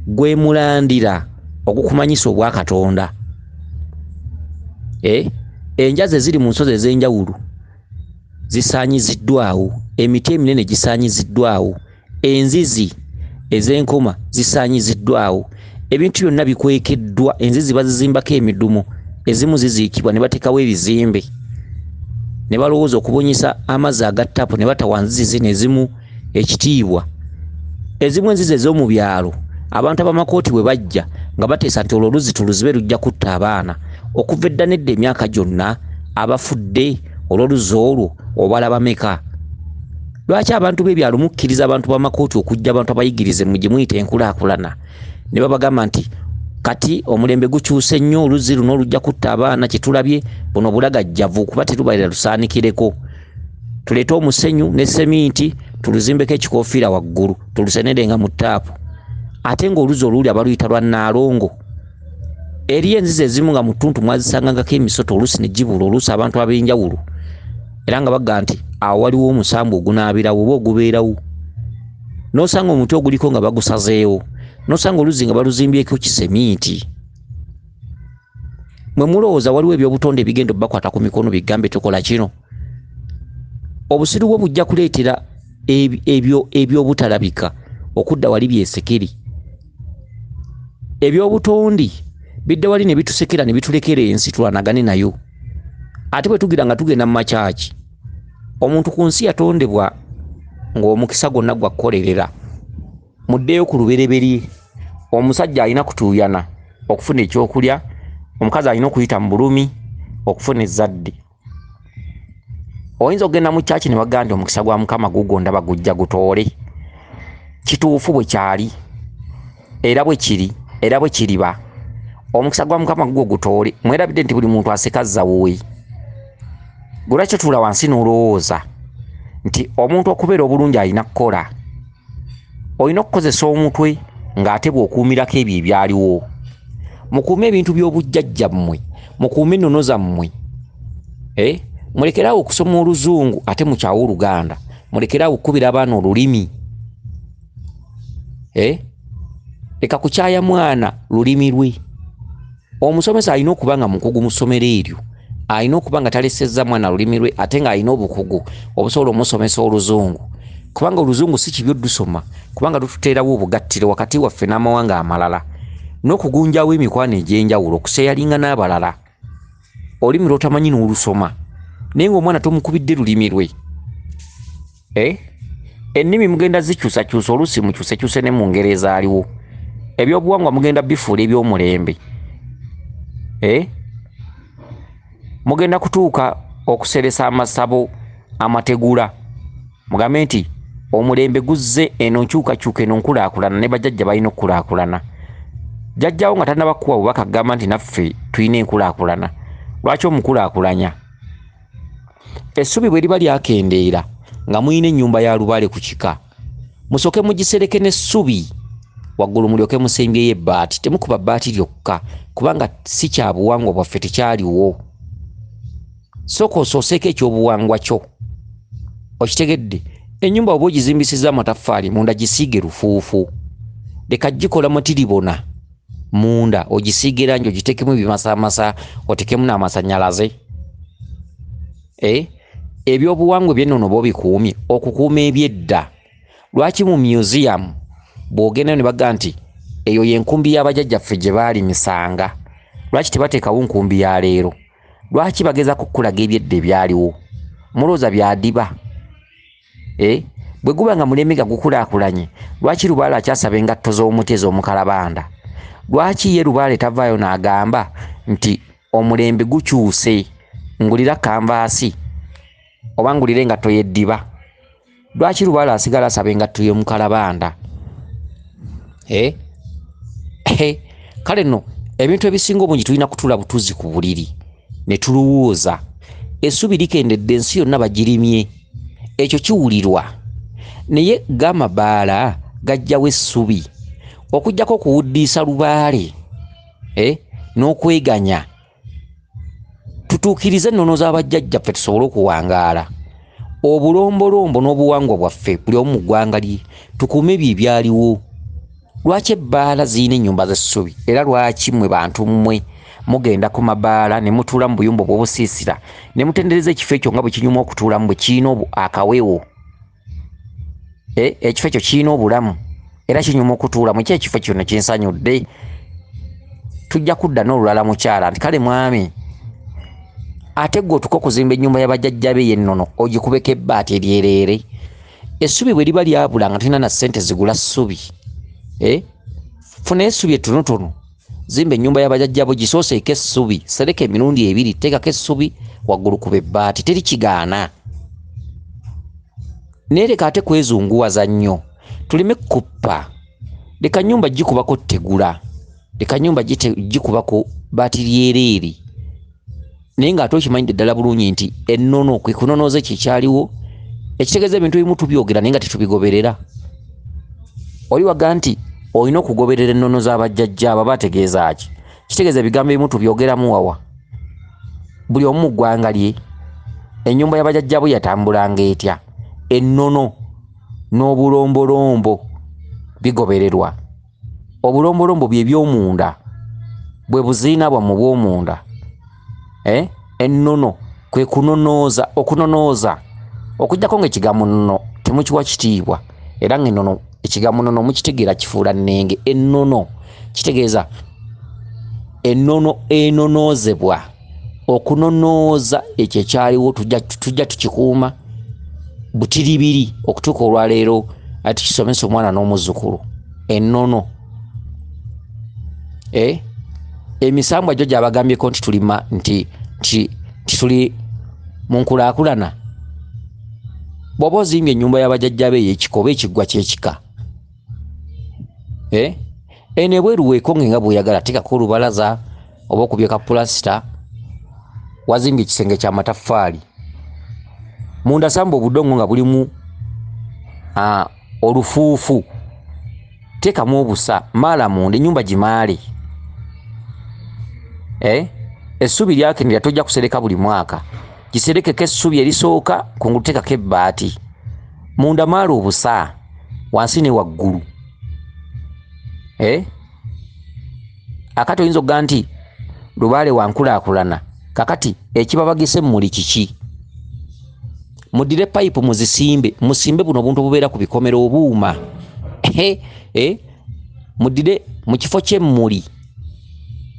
gwe mulandira ogukumanyisa obwakatonda. Enjazi eziri mu nsozi ez'enjawulo zisaanyiziddwawo, emiti eminene gisaanyiziddwawo, enzizi ez'enkoma zisaanyiziddwawo, ebintu byonna bikwekeddwa. Enzizi bazizimbako emidumu, ezimu ziziikibwa ne bateekawo ebizimbe ne balowooza okubunyisa amazzi aga ttapu ne batawa nzizi zino ezimu ekitiibwa. Ezimu enzizi ez'omu byalo Abantu abamakooti bwe bajja nga bateesa nti olwo oluzzi tuluzibe lujja kutta abaana, okuva edda nedda emyaka gyonna abafudde olw'oluzzi olwo obalaba meka? Lwaki abantu b'ebyalo mukkiriza abantu b'amakooti okujja, abantu abayigirize mu gye muyita enkulaakulana, ne babagamba nti kati omulembe gukyuse nnyo, oluzzi luno lujja kutta abaana, kye tulabye buno bulagajjavu kuba terubalira lusaanikireko, tuleete omusenyu ne seminti tuluzimbeko ekikoofiira waggulu tulusenerenga mu ttaapu. Ate ng'oluzzi oluli abaluyita lwa Nnaalongo. Eriyo enzizi ezimu nga mu ttuntu mwazisangangako emisota, oluusi ne gibula, oluusi abantu ab'enjawulo, era nga bagamba nti awo waliwo omusambu ogunaabirawo oba ogubeerawo, n'osanga omuti oguliko nga bagusazeewo, n'osanga oluzzi nga baluzimbyeko kiseminti. Mwe mulowooza waliwo ebyobutonde ebigenda obbakwata ku mikono bigambe tukola kino? Obusiru bwo bujja kuleetera ebyo ebyobutalabika okudda wali byesekeri. Ebyobutonde bidda wali ne bitusekera ne bitulekera ensi tulwanagane nayo. Ate bwe tugira nga tugenda mu makyaki, omuntu ku nsi yatondebwa ng'omukisa gwonna gwa kukolerera. Muddeyo ku lubereberye, omusajja alina kutuuyana okufuna ekyokulya, omukazi alina okuyita mu bulumi okufuna ezzadde. Oyinza okugenda mu kyaki ne bagamba nti omukisa gwa Mukama gugwo ndaba gujja gutoole. Kituufu bwe kyali, era bwe kiri, era bwe kiriba. Omukisa gwa Mukama gugwo gutoole. Mwerabidde nti buli muntu aseka azza wuwe. Gwe lwaki otuula wansi n'olowooza nti omuntu okubeera obulungi alina kukola? Olina okukozesa omutwe ng'ate bw'okuumirako ebyo ebyaliwo. Mukuume ebintu by'obujjajjammwe, mukuume ennono zammwe. Mulekeraawo okusoma oluzungu ate mukyawe Oluganda. Mulekeraawo okukubira abaana olulimi. Leka kukyaya mwana lulimi lwe. Omusomesa alina okuba nga mukugu mu ssomero eryo, alina okuba nga talesezza mwana lulimi lwe, ate ng'alina obukugu obusobola omusomesa oluzungu. Kubanga oluzungu si kibi oddusoma, kubanga lututeerawo obugattiro wakati waffe n'amawanga amalala, n'okugunjaawo emikwano egy'enjawulo, okuseeyalinga n'abalala. Olulimi lw'otamanyi n'olusoma, naye ng'omwana tomukubidde lulimi lwe. Ennimi mugenda zikyusakyusa, oluusi mukyusekyuse ne mu ngeri ezaaliwo. Ebyobuwangwa mugenda bifuula eby'omulembe. Mugenda kutuuka okuseresa amasabo amategula, mugambe nti omulembe guzze, eno nkyukakyuka, eno nkulaakulana, ne bajjajja balina okukulaakulana. Jjajjawo nga tannaba kukuwa bubaka agamba nti naffe tulina enkulaakulana, lwaki omukulaakulanya? Essubi bwe liba lyakendeera nga mulina ennyumba ya lubaale ku kika, musooke mugisereke n'essubi waggulu mulyoke musembyeyo ebbaati. Temukuba bbaati lyokka, kubanga si kya buwangwa bwaffe, tekyaliwo. Sooka osooseeko ekyobuwangwa kyo. Okitegedde? Ennyumba bw'oba ogizimbisizza amataffaali, munda gisiige lufuufu. Leka gikola mutiribona munda, ogisiige langi, ogiteekemu ebimasaamasa, oteekemu n'amasannyalaze. Ebyobuwangwa eby'ennono bw'obikuumye, okukuuma eby'edda. Lwaki mu museum bw'ogendayo ne bagamba nti eyo y'enkumbi y'abajjajjaffe gye baalimisanga? Lwaki tebateekawo nkumbi ya leero? Lwaki bagezaako okukulaga eby'edda ebyaliwo? Mulowooza byadiba? Bwe guba nga mulembe nga gukulaakulanye, lwaki Lubaale akyasaba engatto z'omuti ez'omukalabanda? Lwaki ye Lubaale tavaayo n'agamba nti omulembe gukyuse, ngulira kanvaasi oba ngulira engatto y'eddiba? Lwaki Lubaale asigala asaba engatto y'omukalabanda? Kale nno ebintu ebisinga obungi tulina kutuula butuuzi ku buliri ne tulowooza. Essubi likendedde, ensi yonna bagirimye, ekyo kiwulirwa, naye g'amabaala gajjawo essubi. Okuggyako okuwuddiisa Lubaale n'okweganya, tutuukirize ennono z'abajjajjaffe tusobole okuwangaala. Obulombolombo n'obuwangwa bwaffe buli omu mu ggwanga lye, tukuume ebyo ebyaliwo. Lwaki ebbaala zirina ennyumba z'essubi? Era lwaki mmwe bantu mmwe mugenda ku mabaala ne mutuula mu buyumba obw'obusiisira ne mutendereza ekifo ekyo nga bwe kinyuma okutuulamu, bwe kirina akawewo? Ekifo ekyo kirina obulamu era kinyuma okutuulamu. Ki ekifo kino kinsanyudde. Tujja kudda n'olulala mukyala nti kale mwami, ate ggwe otuuka okuzimba ennyumba y'abajjajja be ey'ennono ogikubeko ebbaati eryereere. Essubi bwe liba lyabula nga tulina na ssente zigula ssubi. Funa essubi ettonotono, zimba ennyumba y'abajjajjabo, gisooseeko essubi, sereka emirundi ebiri, teekako essubi waggulu kuba ebbaati, teri kigaana. Naye leka ate kwezunguwaza nnyo, tuleme kuppa. Leka nnyumba gikubako ttegula, leka nnyumba gikubako bbaati lyereere, naye ng'ate okimanyidde ddala bulungi nti ennono kwe kunonooza ekyo ekyaliwo, ekitegeeza ebintu ebimu tubyogera naye nga tetubigoberera. Oli waga nti olina okugoberera ennono z'abajjajja abo, bategeeza ki? Kitegeeza ebigambo ebimu tubyogeramu wawa, buli omu mu ggwanga lye. Ennyumba y'abajjajja bo yatambulanga etya? Ennono n'obulombolombo bigobererwa. Obulombolombo bye by'omunda, bwe buziina bwammwe bw'omunda. Ennono kwe kunonooza, okunonooza okuggyako ng'ekigambo nnono temukiwa kitiibwa, era ng'ennono ekigambo nnono mukitegeera kifuula nnenge. Ennono kitegeeza ennono enonoozebwa, okunonooza ekyo ekyaliwo tujja tukikuuma butiribiri okutuuka olwaleero, ate tukisomesa omwana n'omuzzukulu. Ennono emisambwa gyo gyabagambyeko nti tulima nti tuli mu nkulaakulana. Bw'oba ozimbye ennyumba y'abajjajja be ey'ekika oba ekiggwa ky'ekika, eno ebweru weekonge nga bw'oyagala, teekako olubalaza oba okubyeka pulasita, wazimbye ekisenge ky'amataffaali, munda samba obudongo nga bulimu olufuufu, teekamu obusa, maala munda, ennyumba gimaale. Essubi lyakendera tojja kusereka buli mwaka, giserekeko essubi erisooka, kungulu teekako ebbaati, munda maala obusa wansi ne waggulu. Akati oyinza okugamba nti lubaale wankulaakulana, kakati ekibabagisa emmuli kiki? Muddire payipu muzisimbe, musimbe buno obuntu obubeera ku bikomera obuuma. Muddire mu kifo ky'emmuli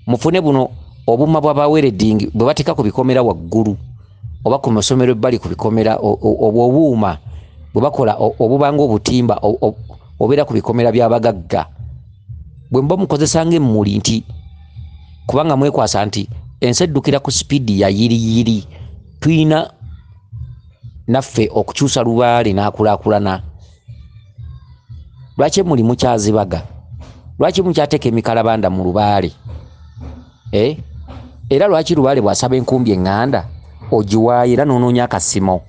mufune buno obuuma bwa baweredingi bwe bateeka ku bikomera waggulu oba ku masomero ebbali ku bikomera, obwo obuuma bwe bakola obubanga obutimba obeera ku bikomera by'abagagga. Bwe muba mukozesa ng'emmuli nti kubanga mwekwasa nti ensi eddukira ku sipiidi ya yiriyiri, tulina naffe okukyusa lubaale n'akulaakulana. Lwaki emmuli mukyazibaga? Lwaki mukyateeka emikalabanda mu lubaale? Era lwaki lubaale bw'asaba enkumbi eŋŋanda ogiwaayo era n'onoonya akasimo?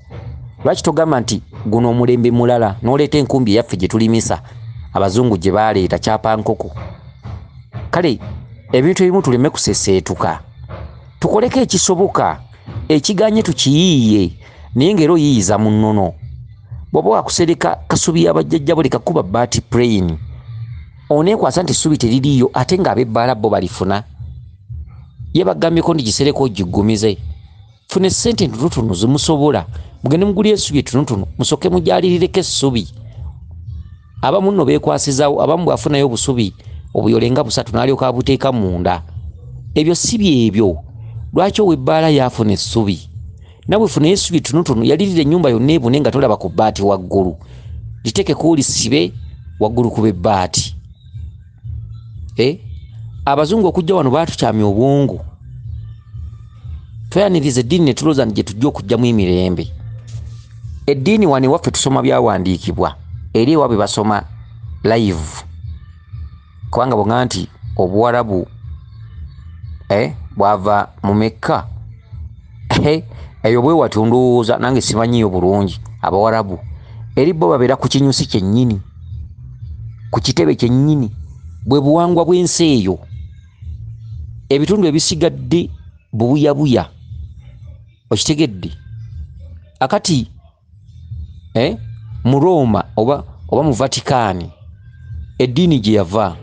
Lwaki togamba nti guno omulembe mulala n'oleeta enkumbi eyaffe gye tulimisa abazungu gye baaleeta kyapa nkoko? Kale ebintu ebimu tuleme kuseseetuka, tukoleko ekisoboka, ekiganye tukiyiiye, naye ng'era oyiiyiza mu nnono. Bw'oba wakusereka kasubi y'abajjajja bo leka kuba bbaati plain, oneekwasa nti essubi teririiyo ate ng'ab'ebbaala bo balifuna. Ye bagambyeko nti gisereko ogiggumize. Funa essente entonotono zemusobola, mugende mugule essubi ettonotono, musooke mujalirireko essubi. Abamu nno beekwasizaawo, abamu bw'afunayo obusubi obuyole nga busatu n'alyoka abuteeka munda. Ebyo si byebyo. Lwaki ow'ebbaala yaafuna essubi? Nawe funayo essubi ettonotono, yalirira ennyumba yonna ebune nga tolaba ku bbaati waggulu, liteekeko olisibe waggulu kuba ebbaati. Abazungu okujja wano baatukyamya obwongo, tweyaniriza eddiini ne tulowooza nti gye tujja okuggyamu emirembe. Eddiini wano ewaffe tusoma byawandiikibwa, eri ewaabwe basoma live, kubanga bw'ogamba nti obuwarabu bwava mu Mekka, eyo bwe watyo ndowooza nange simanyiiyo bulungi. Abawarabu eri bo babeera ku kinyusi kyennyini, ku kitebe kyennyini, bwe buwangwa bw'ensi eyo. Ebitundu ebisigadde bubuyabuya, okitegedde? Akati mu Roma oba mu Vatikani eddiini gye yava,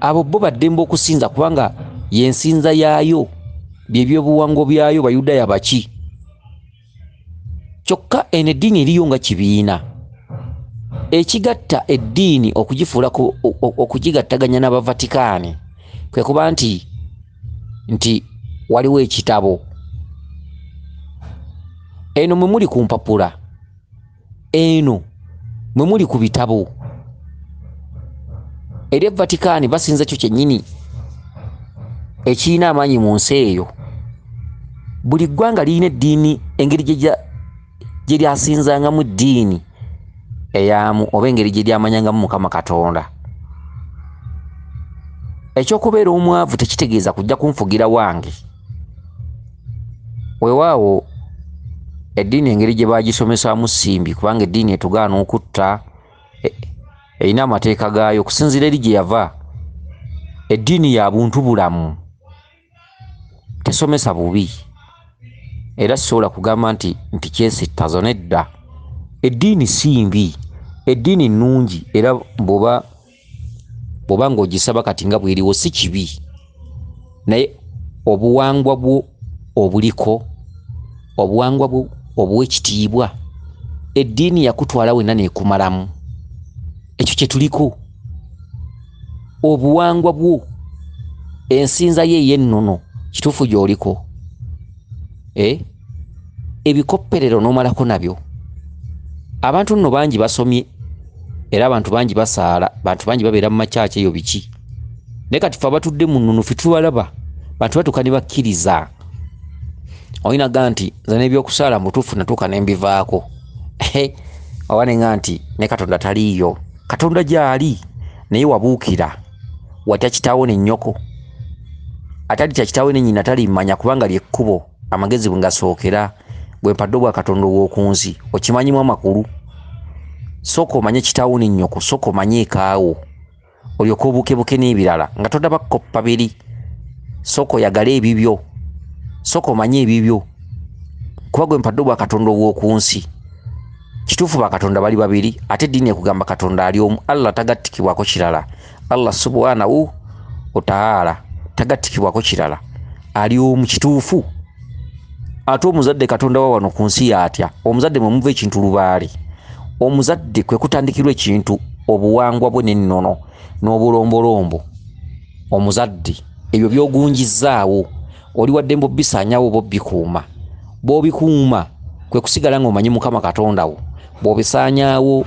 abo bo baddembe okusinza kubanga y'ensinza yaayo, bye byobuwangwa byayo, Bayudaaya baki. Kyokka eno eddiini eriyo nga kibiina ekigatta eddiini okugifuula okugigattaganya n'Abavatikaani, kwe kuba nti waliwo ekitabo. Eno mwe muli ku mpapula, eno mwe muli ku bitabo. Eri e Vatikani basinza kyo kyennyini ekirina amaanyi mu nsi eyo. Buli ggwanga lirina eddiini engeri gye lyasinzangamu eddiini eyaamu oba engeri gye lyamanyangamu Mukama Katonda. Ekyokubeera omwavu tekitegeeza kujja kunfugira wange. Weewaawo eddiini engeri gye baagisomesaamu simbi, kubanga eddiini etugaana okutta, erina amateeka gaayo okusinziira eri gye yava. Eddiini ya buntu bulamu, tesomesa bubi, era sisobola kugamba nti kyesittazo nedda. Eddiini si mbi, eddiini nnungi, era bw'oba ng'ogisaba kati nga bw'eriwo si kibi, naye obuwangwa bwo obuliko, obuwangwa bwo obuwa ekitiibwa, eddiini yakutwala wenna n'ekumalamu. Ekyo kye tuliko. Obuwangwa bwo, ensinza ye ey'ennono kituufu gy'oliko, ebikopperero n'omalako nabyo. Abantu nno bangi basomye, era abantu bangi basaala, bantu bangi babeera mu makyaki eyo biki, naye kati ffe abatudde mu nnono ffe tubalaba, bantu batuuka ne bakkiriza. Olina ga nti nze n'ebyokusaala mu butuufu natuuka ne mbivaako, oba ne nga nti ne Katonda taliiyo. Katonda gy'ali, naye wabuukira, watya kitaawo ne nnyoko. Atalitya kitaawe ne nnyina talimanya, kubanga ly'ekkubo amagezi bwe ngasookera. Bwe mpadde obwa Katonda ow'oku nsi, okimanyimu amakulu. Sooka omanye kitaawo ne nnyoko, sooka omanye ekaawo, olyoke obuukebuke n'ebirala nga todaba kukoppa biri. Sooka oyagale ebibyo, sooka omanye ebibyo, kuba gwe mpadde obwa Katonda ow'oku nsi. Kituufu bakatonda bali babiri, ate eddiini ekugamba Katonda ali omu. Allah tagattikibwako kirala. Allah subhanahu wa ta'ala tagattikibwako kirala, ali omu. Kituufu. Ate omuzadde Katonda wa wano ku nsi y'atya? Omuzadde mwe muva ekintu lubaale. Omuzadde kwe kutandikirwa ekintu, obuwangwa bwe n'ennono n'obulombolombo. Omuzadde ebyo by'ogunjizzaawo, oli wa ddembe obbisaanyaawo oba obbikuuma. Bw'obikuuma kwe kusigala ng'omanyi Mukama Katonda wo, bw'obisaanyaawo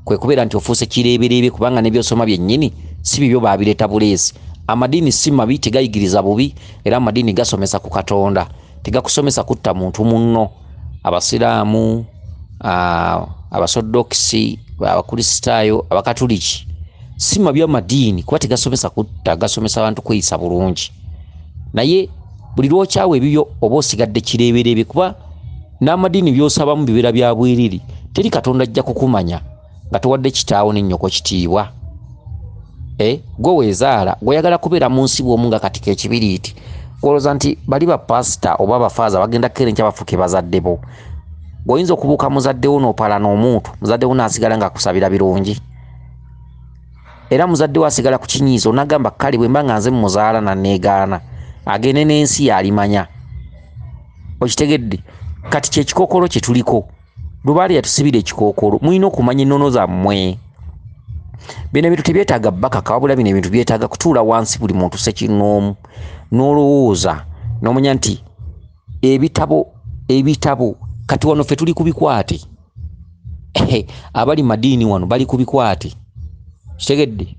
kwe kubeera nti ofuuse kireebereebe, kubanga n'ebyosoma byennyini si bibyo, baabireeta buleesi. Amadiini si mabi, tegayigiriza bubi, era amadiini gasomesa ku Katonda, tegakusomesa kutta muntu munno. Abasiraamu, Abasodokisi, Abakristaayo, Abakatuliki si mabi amadiini, kuba tegasomesa kutta, gasomesa abantu kweyisa bulungi. Naye buli lw'okyawa ebibyo oba osigadde kireebereebe, kuba n'amadiini by'osabamu bibeera bya bwerere. Teri Katonda ajja kukumanya nga towadde kitaawo ne nnyoko kitiibwa. Gwe weezaala, gw'oyagala kubeera mu nsi bw'omu nga kati k'ekibiriiti, gw'olowooza nti bali bapasita oba abafaaza bagenda kukeera enkya bafuuke bazadde bo. Gw'oyinza okubuuka muzadde wo n'opalana omuntu, muzadde wo n'asigala ng'akusabira birungi, era muzadde wo asigala ku kinyiizo n'agamba kale bwe mba nga nze mmuzaala nanneegaana, agende n'ensi y'alimanya. Okitegedde? Kati kye kikookolo kye tuliko. Lubaale yatusibira ekikookolo. Mulina okumanya ennono zammwe. Bino ebintu tebyetaaga bbakaka, wabula bino ebintu byetaaga kutuula wansi buli muntu ssekinnoomu n'olowooza n'omanya nti ebitabo kati wano ffe tuli ku bikwate. Abali madiini wano bali ku bikwate. Kitegedde?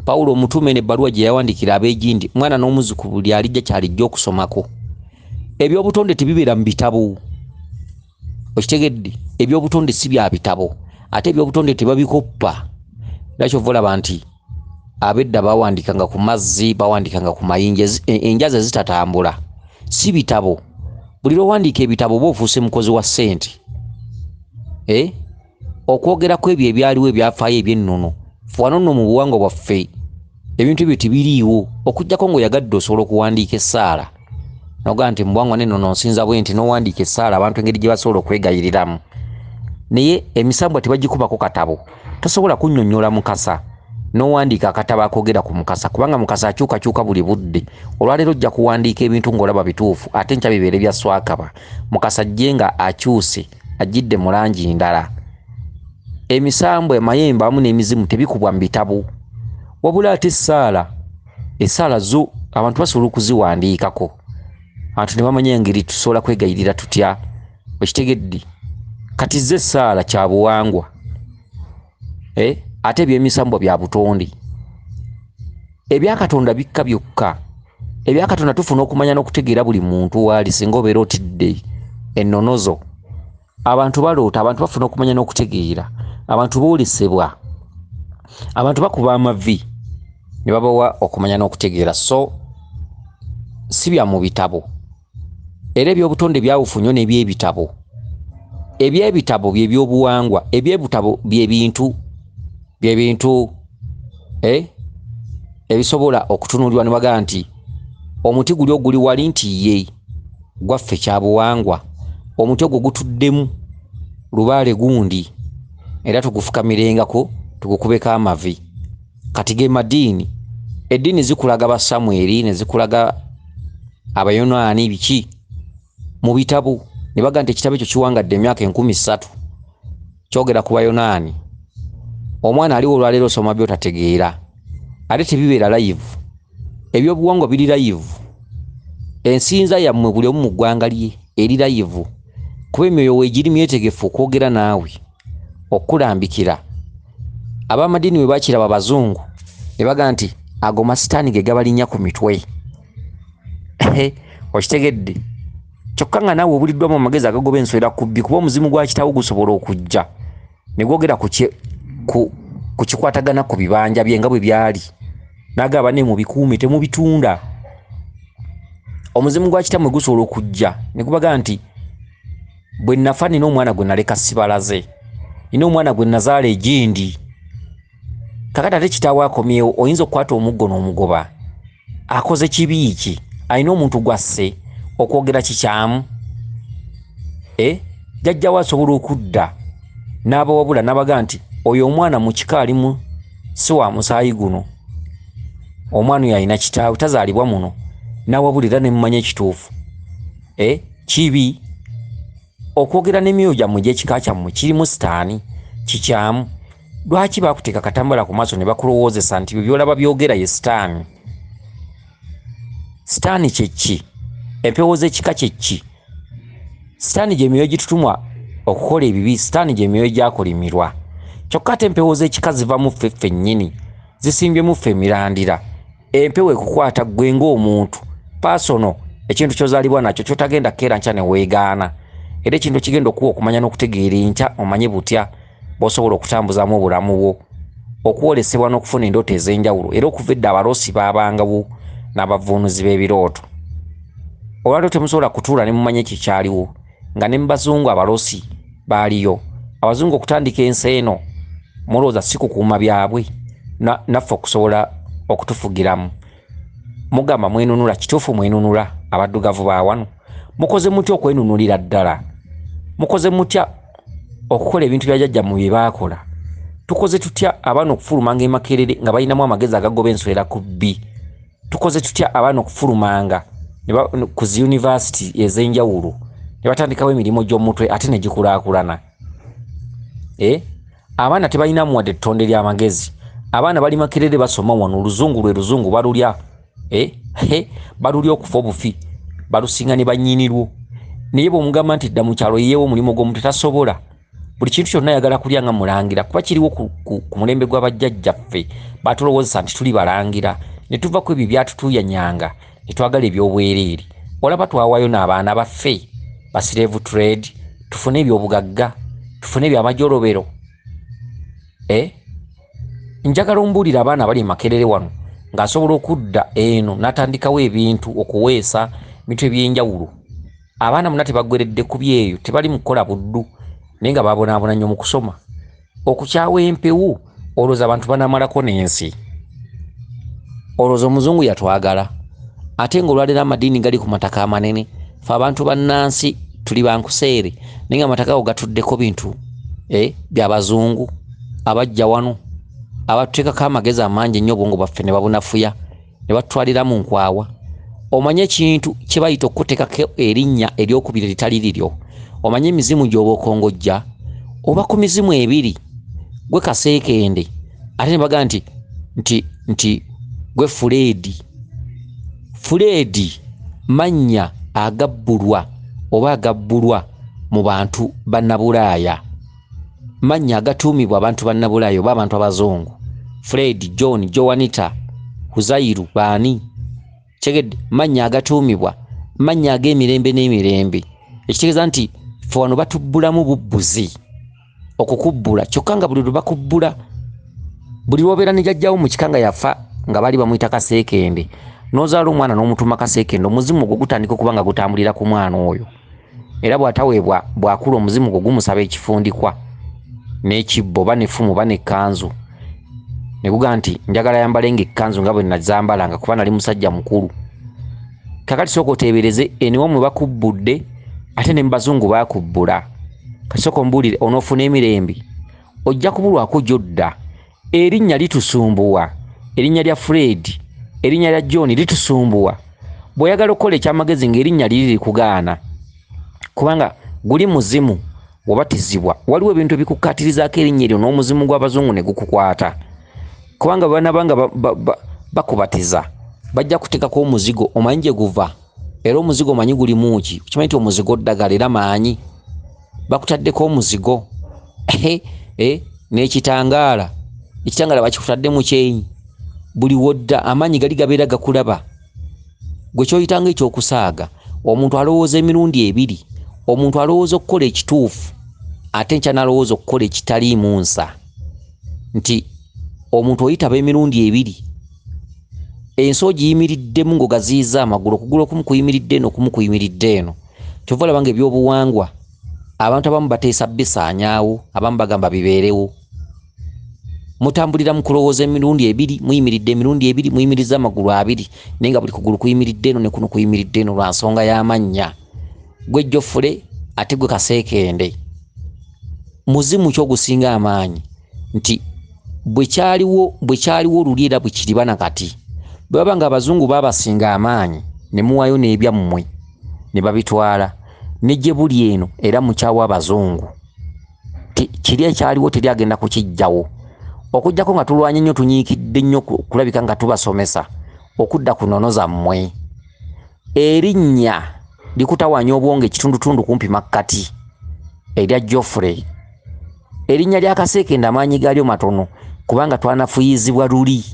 Pawulo omutume n'ebbaluwa gye yawandiikira ab'egindi, mwana n'omuzzukulu buli alijja ky'alijja okusomako. Ebyobutonde tebibeera mu bitabo. Okitegedde? Ebyobutonde si bya bitabo, ate ebyobutonde tebabikoppa. Era ky'ova olaba nti ab'edda bawandiikanga ku mazzi, bawandiikanga ku mayinja, enjazi ezitatambula si bitabo. Buli lw'owandiika ebitabo oba ofuuse mukozi wa ssente. Okwogera ku ebyo ebyaliwo ebyafaayo eby'ennono, ffe wano nno mu buwangwa bwaffe ebintu ebyo tebiriiwo, okuggyako ng'oyagadde osobola okuwandiika essaala n'ogamba nti mu buwangwa n'ennono nsinza bwe nti, n'owandiika essaala abantu engeri gye basobola okwegayiriramu. Naye emisambwa tebagikubako katabo. Tosobola kunnyonnyola Mukasa n'owandiika akatabo akoogera ku Mukasa, kubanga Mukasa akyukakyuka buli budde. Olwaleero ojja kuwandiika ebintu ng'olaba bituufu, ate enkya bibeere bya swakaba. Mukasa ajje nga akyuse, ajjidde mu langi ndala. Emisambwa, amayembe awamu n'emizimu tebikubwa mu bitabo, wabula ate essaala zo abantu basobola okuziwandiikako, abantu ne bamanya engeri tusobola kwegayirira tutya. Okitegedde? Kati zo essaala kya buwangwa, ate ebyemisambwa bya butonde. Ebya Katonda bikka byokka. Ebya Katonda tufuna okumanya n'okutegeera buli muntu waali singa obeera otidde ennono zo. Abantu baloota, abantu bafuna okumanya n'okutegeera, abantu boolesebwa, abantu bakuba amavi ne babawa okumanya n'okutegeera. So si bya mu bitabo. Era ebyobutonde byawufu nnyo n'ebyebitabo. Ebyebitabo bye byobuwangwa, ebyebitabo bye bintu ebisobola okutunuulirwa ne bagamba nti omuti guli oguli wali nti ye gwaffe kyabuwangwa, omuti ogwo gutuddemu lubaale gundi era tugufukamirengako tugukubeko amavi. Kati ge madiini, eddiini zikulaga ba Samweri ne zikulaga Abayonaani biki mu bitabo ne bagamba nti ekitabo ekyo kiwangadde emyaka 3000 kyogera ku Bayonaani. Omwana aliwo olwaleero osoma by'otategeera, ate tebibeera live. Ebyobuwangwa biri live. Ensinza yammwe buli omu mu ggwanga lye eri live, kuba emyoyo weegiri myetegefu okwogera naawe, okukulambikira. Ab'amadiini bwe bakiraba abazungu ne bagamba nti ago masitaani ge gabalinnya ku mitwe. Okitegedde? Kyokka nga naawe obuliddwamu amagezi agagoba ensowera ku bbi, kuba omuzimu gwa kitaawo gusobola okujja ne gwogera ku kikwatagana ku bibanja bye nga bwe byali, n'agamba ne mubikuume temubitunda. Omuzimu gwa kitammwe gusobola okujja ne gubaga nti bwe nafa nina omwana gwe naleka sibalaze, nina omwana gwe nazaala egindi. Kakati ate kitaawe akomyewo, oyinza okukwata omuggo n'omugoba. Akoze kibi ki? Alina omuntu gwasse, okwogera kikyamu. Jjajjawe asobola okudda n'abawabula n'abaga nti oyo omwana mu kika alimu si wa musaayi guno, omwana oyo alina kitaawe tazaalibwa muno, n'awabulira ne mumanya ekituufu. Kibi okwogera n'emyoyo gyammwe egy'ekika kyammwe kirimu sitaani, kikyamu. Lwaki bakuteeka katambala ku maaso ne bakulowoozesa nti by'olaba byogera ye sitaani? Sitaani kye ki? Empewo z'ekika kye ki? Sitaani gy'emyoyo gitutumwa okukola ebibi, sitaani gy'emyoyo gyakolimirwa. Kyokka ate empewo z'ekika ziva mu ffe ffennyini, zisimbye mu ffe emirandira. Empewo ekukwata ggwe ng'omuntu paasono, ekintu ky'ozaalibwa nakyo ky'otagenda kukeera nkya ne weegaana. Era ekintu ekigenda okuwa okumanya n'okutegeera enkya omanye butya bw'osobola okutambuzaamu obulamu bwo, okwolesebwa n'okufuna endooto ez'enjawulo. Era okuva edda abaloosi baabangawo n'abavuunuzi b'ebirooto. Olwaleero temusobola kutuula ne mumanya ekikyaliwo, nga ne mu bazungu abaloosi baaliyo. Abazungu okutandika ensi eno mulowooza si kukuuma byabwe naffe okusobola okutufugiramu. Mugamba mwenunula, kituufu mwenunula abaddugavu ba wano. Mukoze mutya okwenunulira ddala? Mukoze mutya okukola ebintu bya jjajjammwe bye baakola? Tukoze tutya abaana okufulumanga e Makerere nga balinamu amagezi agagoba ensowera ku bbi? Tukoze tutya abaana okufulumanga ku zi yunivasiti ez'enjawulo ne batandikawo emirimu gy'omutwe ate ne gikulaakulana? Abaana tebalinamu wadde ettonde ly'amagezi. Abaana bali Makerere basoma wano, oluzungu lwe luzungu balulya. Balulya okufa obufi, balusinga ne bannyinirwo. Naye bw'omugamba nti dda mu kyalo yeewo omulimu gw'omutwe tasobola. Buli kintu kyonna ayagala kulya nga mulangira, kuba kiriwo ku mulembe gw'abajjajjaffe batulowoozesa nti tuli balangira, ne tuva ku ebyo byatutuuyanyanga ne twagala eby'obwereere. Olaba twawaayo n'abaana baffe ba slave trade, tufune eby'obugagga, tufune ebyamajolobero. Njagala ombuulire abaana abali e Makerere wano ng'asobola okudda eno n'atandikawo ebintu, okuweesa ebintu eby'enjawulo. Abaana bonna tebaggweredde ku byeyo, tebali mu kukola buddu, naye nga babonaabona nnyo mu kusoma. Okukyawa empewo, olowooza abantu banaamalako n'ensi? Olowooza omuzungu yatwagala? Ate ng'olwaleero amadiini gali ku mataka amanene, ffe abantu bannansi tuli bankuseere, naye nga amataka ago gatuddeko bintu by'abazungu abajja wano abatuteekako amagezi amangi ennyo, obwongo bwaffe ne babunafuya ne batutwalira mu nkwawa. Omanye ekintu kye bayita okuteekako erinnya eryokubiri eritali liryo? Omanye emizimu gy'oba okongojja? Oba ku mizimu ebiri gwe kaseekende, ate ne bagamba nti gwe Fuleedi. Fuleedi mannya agabbulwa oba agabbulwa mu bantu bannabulaaya, mannya agatuumibwa abantu bannabulaaya oba abantu abazungu. Fred, John, Joanita, Huzairu baani? Kitegedde? Mannya agatuumibwa, mannya ag'emirembe n'emirembe. Ekitegeeza nti ffe wano batubbulamu bubbuzi okukubbula, kyokka nga buli lwe bakubbula, buli lw'obeera ne jjajjaawo mu kika nga yafa nga baali bamuyita Kaseekende, n'ozaala omwana n'omutuuma Kaseekende, omuzimu ogwo gutandika okuba nga gutambulira ku mwana oyo. Era bw'ataweebwa bw'akula omuzimu gwo gumusaba ekifundikwa n'ekibbo oba n'effumu oba n'ekkanzu. Ne gugamba nti njagala yambalenga ekkanzu nga bwe nazambalanga kuba nali musajja mukulu. Kaakati sooka oteebereze eno mwe bakubbudde ate ne mu bazungu baakubbula. Kati sooka ombuulire onoofuna emirembe? Ojja kubulwako gy'odda. Erinnya litusumbuwa, erinnya lya Fred, erinnya lya John litusumbuwa. Bw'oyagala okukola ekyamagezi ng'erinnya liri likugaana, kubanga guli muzimu wabatizibwa, waliwo ebintu ebikukkaatirizaako erinnya eryo n'omuzimu gw'abazungu ne gukukwata. Kubanga bwe banaaba nga bakubatiza bajja kuteekako omuzigo, omanyi gye guva, era omuzigo omanyi gulimu ki? Okimanyi nti omuzigo ddagala era maanyi. Bakutaddeko omuzigo n'ekitangaala, ekitangaala bakikutadde mu kyenyi. Buli wodda amaanyi gali gabeera gakulaba. Gwe ky'oyitanga ekyokusaaga, omuntu alowooza emirundi ebiri, omuntu alowooza okukola ekituufu ate enkya n'alowooza okukola ekitaliimu nsa. Nti omuntu oyitaba emirundi ebiri, ensi ogiyimiriddemu ng'ogaziyiza amagulu, okugulu okumu kuyimiridde eno, okumu kuyimiridde eno. Kyova olaba ng'ebyobuwangwa abantu abamu bateesa bisaanyaawo, abamu bagamba bibeerewo. Mutambulira mu kulowooza emirundi ebiri, muyimiridde emirundi ebiri, muyimiriza amagulu abiri, naye nga buli kugulu kuyimiridde eno ne kuno kuyimiridde eno lwa nsonga y'amannya. Gwe Jofule ate gwe Kaseekende. Muzimu ki ogusinga amaanyi? Nti bwe kyaliwo luli era bwe kiriba na kati. Bwe baba nga abazungu baabasinga amaanyi ne muwaayo n'ebyammwe ne babitwala, ne gye buli eno era mukyawa abazungu. Kiri ekyaliwo teri agenda kukiggyawo. Okuggyako nga tulwanye nnyo, tunyiikidde nnyo kulabika nga tubasomesa okudda ku nnono zammwe. Erinnya likutawaanya obwongo ekitundutundu kumpi makkati erya Geoffrey. Erinnya lya Kaseekende amaanyi gaalyo matono kubanga twanafuyizibwa luli.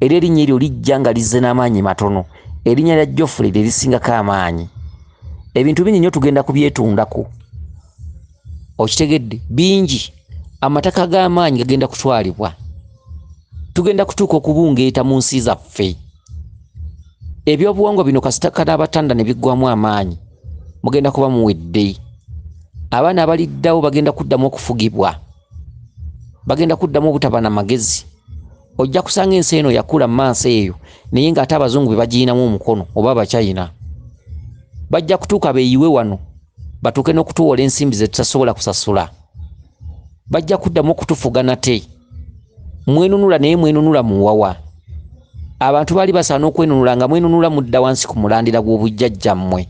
Era erinnya eryo lijja nga lizze n'amaanyi matono. Erinnya lya Geoffrey lye lisingako amaanyi. Ebintu bingi nnyo tugenda kubyetundako. Okitegedde? Bingi. Amataka g'amaanyi gagenda kutwalibwa. Tugenda kutuuka okubungeeta mu nsi zaffe. Ebyobuwangwa bino kasita kanaabatanda ne biggwamu amaanyi, mugenda kuba muwedde. Abaana abaliddawo bagenda kuddamu okufugibwa, bagenda kuddamu obutaba na magezi. Ojja kusanga ensi eno yakula mu maaso eyo, naye ng'ate abazungu be bagiyinamu omukono oba Abachina. Bajja kutuuka beeyiwe wano, batuuke n'okutuwola ensimbi ze tutasobola kusasula. Bajja kuddamu okutufuga nate. Mwenunula naye mwenunula muwawa. Abantu baali basaana okwenunula nga mwenunula mudda wansi ku mulandira gw'obujjajjammwe.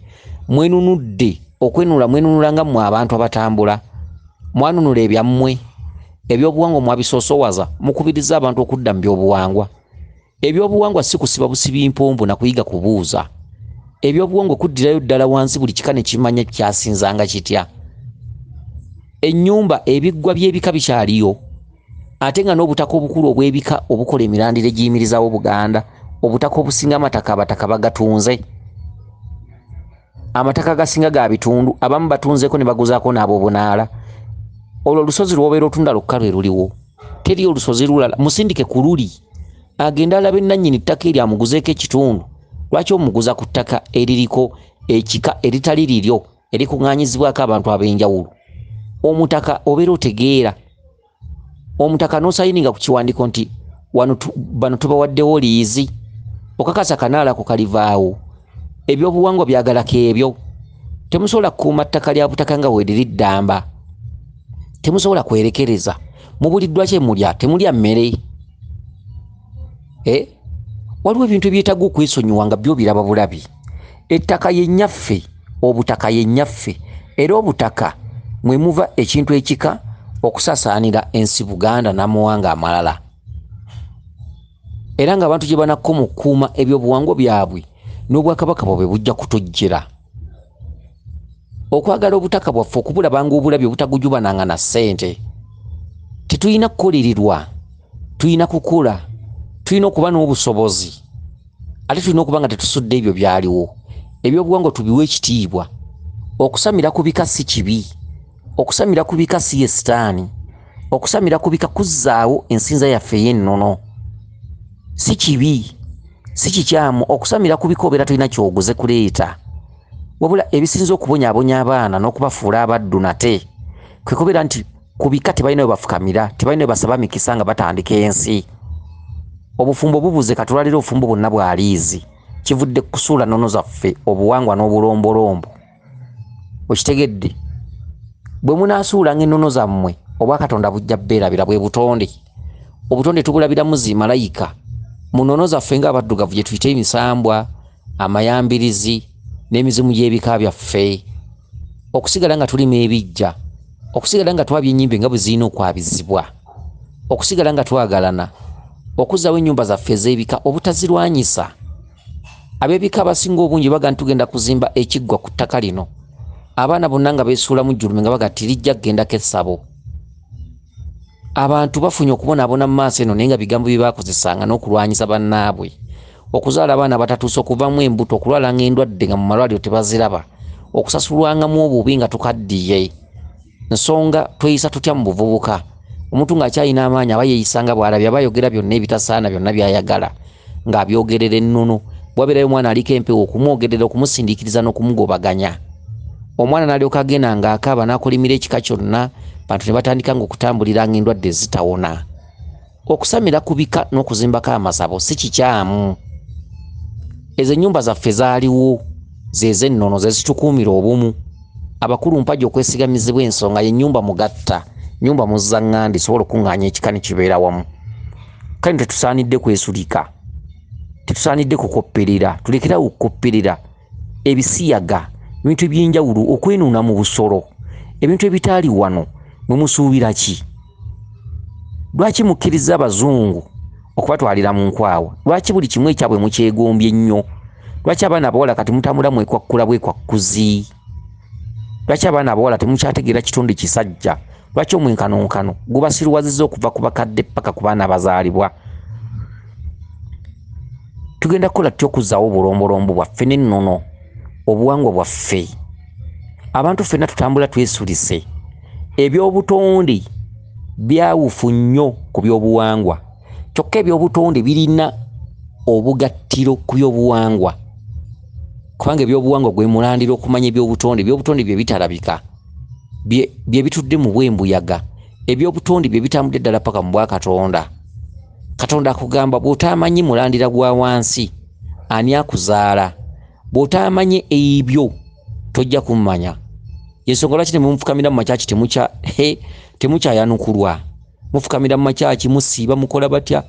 Mwenunudde okwenunula, mwenunula nga mmwe abantu abatambula. Mwanunula ebyammwe, ebyobuwangwa mwabisoosowaza, mukubiriza abantu okudda mu byobuwangwa. Ebyobuwangwa si kusiba busibi mpombo na kuyiga kubuuza. Ebyobuwangwa kuddirayo ddala wansi buli kika ne kimanya kyasinzanga kitya. Ennyumba ebiggwa by'ebika bikyaliyo, ate nga n'obutaka obukulu obw'ebika obukola emirandira egiyimirizaawo Buganda, obutaka obusinga amataka abataka bagatunze. Amataka agasinga ga bitundu, abamu batunzeeko ne baguzaako n'ab'obunaala. Olwo olusozi lw'obeera otunda lwokka lwe luliwo, teriyo olusozi lulala. Musindike ku luli agende alabe nannyini ttaka eryo amuguzeeko ekitundu. Lwaki omuguza ku ttaka eririko ekika eritali liryo erikuŋŋaanyizibwako abantu ab'enjawulo? Omutaka obeera otegeera. Omutaka n'osayininga ku kiwandiiko nti wano bano tubawaddewo liizi, okakasa kanaala ko kalivaawo. Ebyobuwangwa byagalako ebyo. Temusobola kukuuma ttaka lya butaka nga weeriri ddamba. Temusobola kwerekereza. Mubuliddwa kye mulya, temulya mmere. Waliwo ebintu ebyetaaga okwesonyiwa nga byo biraba bulabi. Ettaka ye nnyaffe, obutaka ye nnyaffe, era obutaka mwe muva ekintu ekika okusaasaanira ensi Buganda n'amawanga amalala. Era ng'abantu gye banakoma okukuuma ebyobuwangwa byabwe n'obwakabaka bwabwe bujja kutujjira. Okwagala obutaka bwaffe okubulabanga obulabi obutagujubananga na ssente. Tetulina kukolererwa, tulina kukula. Tulina okuba n'obusobozi, ate tulina okuba nga tetusudde ebyo byaliwo. Ebyobuwangwa tubiwe ekitiibwa. Okusamira ku bika si kibi, okusamira ku bika si ye sitaani, okusamira ku bika kuzzaawo ensinza yaffe ey'ennono. Si kibi, si kikyamu okusamira ku bika, obeera tolina kyoguze kuleeta. Wabula ebisinza okubonyaabonya abaana n'okubafuula abaddu nate kwe kubeera nti ku bika tebalina we bafukamira, tebalina we basaba mikisa nga batandika ensi. Obufumbo bubuze, katulwalire obufumbo bwonna bwaliizi. Kivudde kusuula nnono zaffe, obuwangwa n'obulombolombo. Okitegedde? Bwe munaasuulanga ennono zammwe, obwakatonda bujja bbeerabira. Bwe butonde. Obutonde tubulabiramu zi malayika mu nnono zaffe ng'abaddugavu gye tuyita emisambwa, amayambirizi n'emizimu gy'ebika byaffe. Okusigala nga tulima ebijja, okusigala nga twabya ennyimbe nga bwe zirina okwabizibwa, okusigala nga twagalana, okuzzaawo ennyumba zaffe ez'ebika, obutazirwanyisa. Ab'ebika abasinga obungi baga nti tugenda kuzimba ekiggwa ku ttaka lino. Abaana bonna nga beesuulamu jjulume nga baga nti lijja kugendako essabo. Abantu bafunye okubonaabona mu maaso eno, naye nga bigambo bye baakozesanga n'okulwanyisa bannaabwe. Okuzaala abaana abatatuuse, okuvamu embuto, okulwalanga endwadde nga mu malwaliro tebaziraba, okusasulwangamu obubi nga tukaddiye. Nsonga tweyisa tutya mu buvubuka? Omuntu ng'akyalina amaanyi aba yeeyisa nga bw'alabye, aba ayogera byonna ebitasaana, byonna by'ayagala ng'abyogerera ennono. Bwabeerayo omwana aliko empewo, okumwogerera, okumusindiikiriza n'okumugobaganya. Omwana n'alyoka agenda ng'akaaba n'akolimira ekika kyonna, bantu ne batandika ng'okutambuliranga endwadde ezitawona. Okusamira ku bika n'okuzimbako amasabo si kikyamu. Ezo ennyumba zaffe zaaliwo, ze z'ennono, ze zitukuumira obumu. Abakulu mpagi okwesigamizibwa ensonga y'ennyumba mugatta, nnyumba muzzaŋŋanda esobola okuŋŋaanya ekika ne kibeera wamu. Kale tetusaanidde kwesulika, tetusaanidde kukopperera, tulekerawo okukopperera ebisiyaga, ebintu eby'enjawulo, okwenuuna mu busolo, ebintu ebitaali wano. Mwe musuubira ki? Lwaki mukkiriza abazungu okubatwalira mu nkwawa? Lwaki buli kimu ekyabwe mukyegombye nnyo? Lwaki abaana abawala kati mutambula mwekwakkula bwekwakkuzi? Lwaki abaana abawala temukyategeera kitonde kisajja? Lwaki omwenkanonkano gubasiruwazizza okuva ku bakadde paka ku baana abazaalibwa? Tugenda kukola tutya okuzzaawo obulombolombo bwaffe n'ennono, obuwangwa bwaffe? Abantu ffenna tutambula twesulise. Ebyobutonde byawufu nnyo ku byobuwangwa, kyokka ebyobutonde birina obugattiro ku byobuwangwa, kubanga ebyobuwangwa gwe mulandira okumanya ebyobutonde. Ebyobutonde bye bitalabika, bye bitudde mu bwembuyaga. Ebyobutonde bye bitambudde ddala paka mu bwakatonda. Katonda akugamba bw'otaamanyi mulandira gwa wansi ani akuzaala, bw'otaamanyi ebyo tojja kummanya. Yensonga lwaki temufukamira mu makyaki, temukyayanukulwa. Mufukamira mu makyaki, musiiba, mukola batya?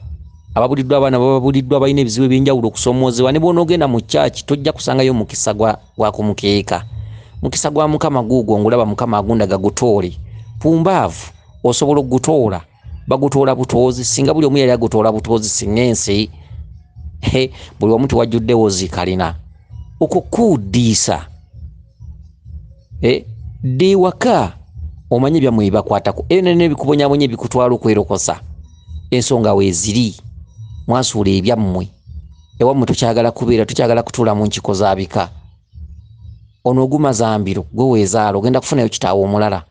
Ababuliddwa abaana bababuliddwa, balina ebizibu ebyenjawulo okusoomoozebwa. Ne bw'onoogenda mu kyaki tojja kusangayo mukisa gwa kumukeeka. Mukisa gwa Mukama guugwo ngulaba, Mukama agundaga gutoole. Pumbaavu osobola okugutoola, bagutoola butoozi. Singa buli omu yali agutoola butoozi, singa ensi buli omu tewajjuddewo zikalina. Okwo kuwuddiisa. Dda ewaka omanye byammwe ebibakwatako, ebyo nonna ebikubonyaabonya ebikutwala okwerokosa, ensonga weeziri. Mwasuula ebyammwe, ewammwe tokyagala kubeera, tokyagala kutuula mu nkiiko za bika. Ono ogumazambiro gwe weezaala, ogenda kufunayo kitaawo omulala.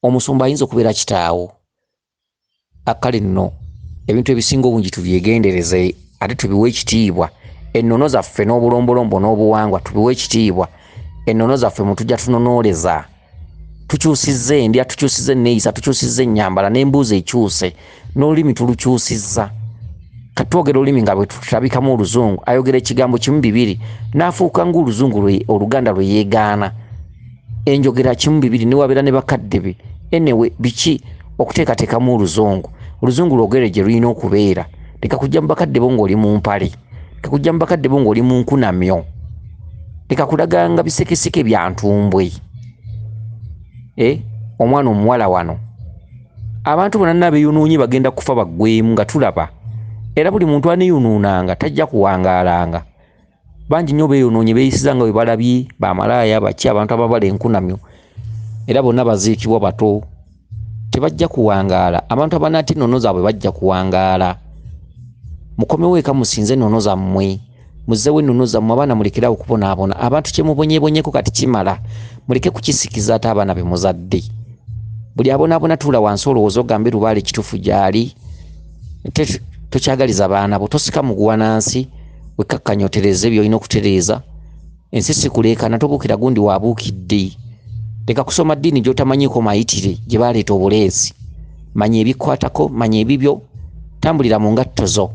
Omusumba ayinza okubeera kitaawo. Akkale nno ebintu ebisinga obungi tubyegendereze, ate tubiwe ekitiibwa. Ennono zaffe n'obulombolombo n'obuwangwa tubiwe ekitiibwa. Ennono zaffe mutujja tunonooleza. Tukyusizza endya, tukyusizza enneeyisa, tukyusizza ennyambala, n'embuuzi ekyuse, n'olulimi tulukyusizza. Kati twogera olulimi nga bwe tutabikamu oluzungu, ayogera ekigambo kimu bibiri n'afuuka ng'oluzungu oluganda lwe yeegaana. Enjogera kimu bibiri ne wabeera ne bakadde be. Anyway, biki okuteekateekamu oluzungu? Oluzungu lwogere gye lulina okubeera. Leka kujja mu bakadde bo ng'oli mu mpale, leka kujja mu bakadde bo ng'oli mu nkunamyo, leka kulaganga bisekeseke bya ntumbwe. Omwana omuwala wano abantu bonna n'abeeyonoonye bagenda kufa baggweemu nga tulaba. Era buli muntu aneeyonoonanga tajja kuwangaalanga. Bangi nnyo beeyonoonye, beeyisiza nga bwe balabye, bamalaaya, baki, abantu ababala enkunamyo, era bonna baziikibwa bato, tebajja kuwangaala. Abantu abanaata ennono zaabwe bajja kuwangaala. Mukomewo eka musinze ennono zammwe, muzzeewo ennono zammwe, abaana mulekere awo okubonaabona. Abantu kye mubonyeebonyeko kati kimala, muleke kukisikiza ate abaana be muzadde. Buli abonaabona tuula wansi olowooze ogambe lubaale ekituufu gy'ali. Tokyagaliza baana bo, tosika muguwa nansi, wekkakkanye otereeze by'olina okutereeza. Ensi si kuleekaana, tobuukira gundi waabuukidde. Leka kusoma ddiini gy'otamanyiiko mayitire gye baleeta obuleezi. Manya ebikwatako, manya ebibyo, tambulira mu ngatto zo,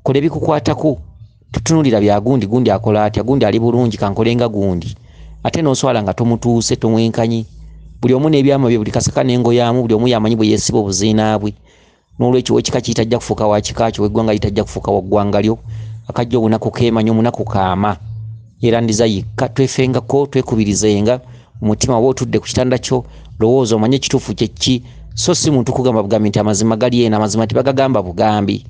kola ebikukwatako. Totunuulira bya gundi, gundi akola atya, gundi ali bulungi, kankole nga gundi. Ate n'oswala nga tomutuuse, tomwenkanyi. Buli omu n'ebyama bye, buli kasaka n'engoyaamu, buli omu y'amanyi bwe yeesiba obuziina bwe. N'olwekyo ow'ekika kitajja kufuuka wa kika kyo, ow'eggwanga litajja kufuuka wa ggwanga lyo. Akajja obunaku keemanya, omunaku kaama. Yerandiza yekka, twefengako, twekubirizenga. Omutima oba otudde ku kitanda kyo, lowooza omanye ekituufu kye ki. So si muntu kugamba bugambi nti amazima gali eno, amazima tebagagamba bugambi.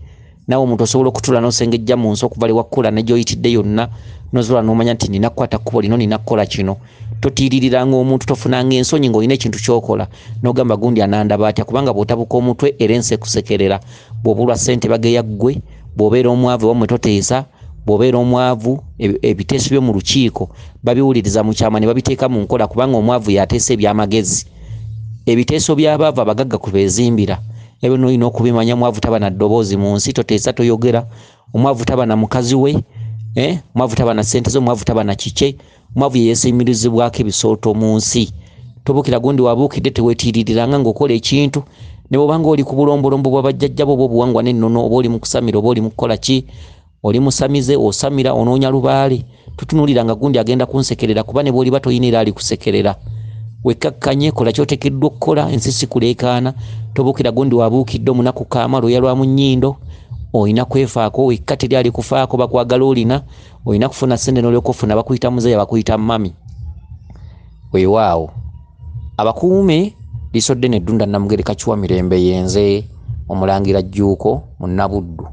Naawe omuntu osobola okutuula n'osengejja mu nsi okuva lwe wakula ne gy'oyitidde yonna, n'ozuula n'omanya nti nina kukwata kkubo lino, nina kukola kino. Totiiririranga omuntu, tofunanga ensonyi ng'olina ekintu ky'okola n'ogamba gundi anandaba atya, kubanga bw'otabuka omutwe era ensi ekusekerera. Bw'obulwa ssente bageya ggwe, bw'obeera omwavu ewammwe toteesa, bw'obeera omwavu ebiteeso byo mu lukiiko babiwuliriza mu kyama ne babiteeka mu nkola, kubanga omwavu y'ateesa eby'amagezi. Ebiteeso by'abaavu abagagga kwe beezimbira. Ebyo n'olina okubimanya. Omwavu taba na ddoboozi mu nsi, toteesa, toyogera. Omwavu taba na mukazi we, omwavu taba na ssente ze, omwavu taba na kikye. Omwavu ye yeesiimirizibwako ebisooto mu nsi. Tobuukira gundi wabuukidde, teweetiiririranga ng'okola ekintu. Ne bw'oba ng'oli ku bulombolombo bwa bajjajja bo oba obuwangwa n'ennono, oba oli mu kusamira oba oli mu kukola ki, oli musamize, osamira, onoonya lubaale, totunuuliranga gundi agenda kunsekerera, kuba ne bw'oliba toyina era alikusekerera. Wekkakkanye, kola ky'oteekeddwa okukola, ensi si kuleekaana. Tobuukira gundi wabuukidde, omunaku kaama, lwoya lwa mu nnyindo. Olina kwefaako wekka, teri alikufaako, bakwagala olina. Olina kufuna ssente n'olyoka ofuna, bakuyita muzeeyi, bakuyita mami. Weewaawo abakuume liisodde n'eddunda Namugereka Kiwa Mirembe, yenze Omulangira Jjuuko Munnabuddu.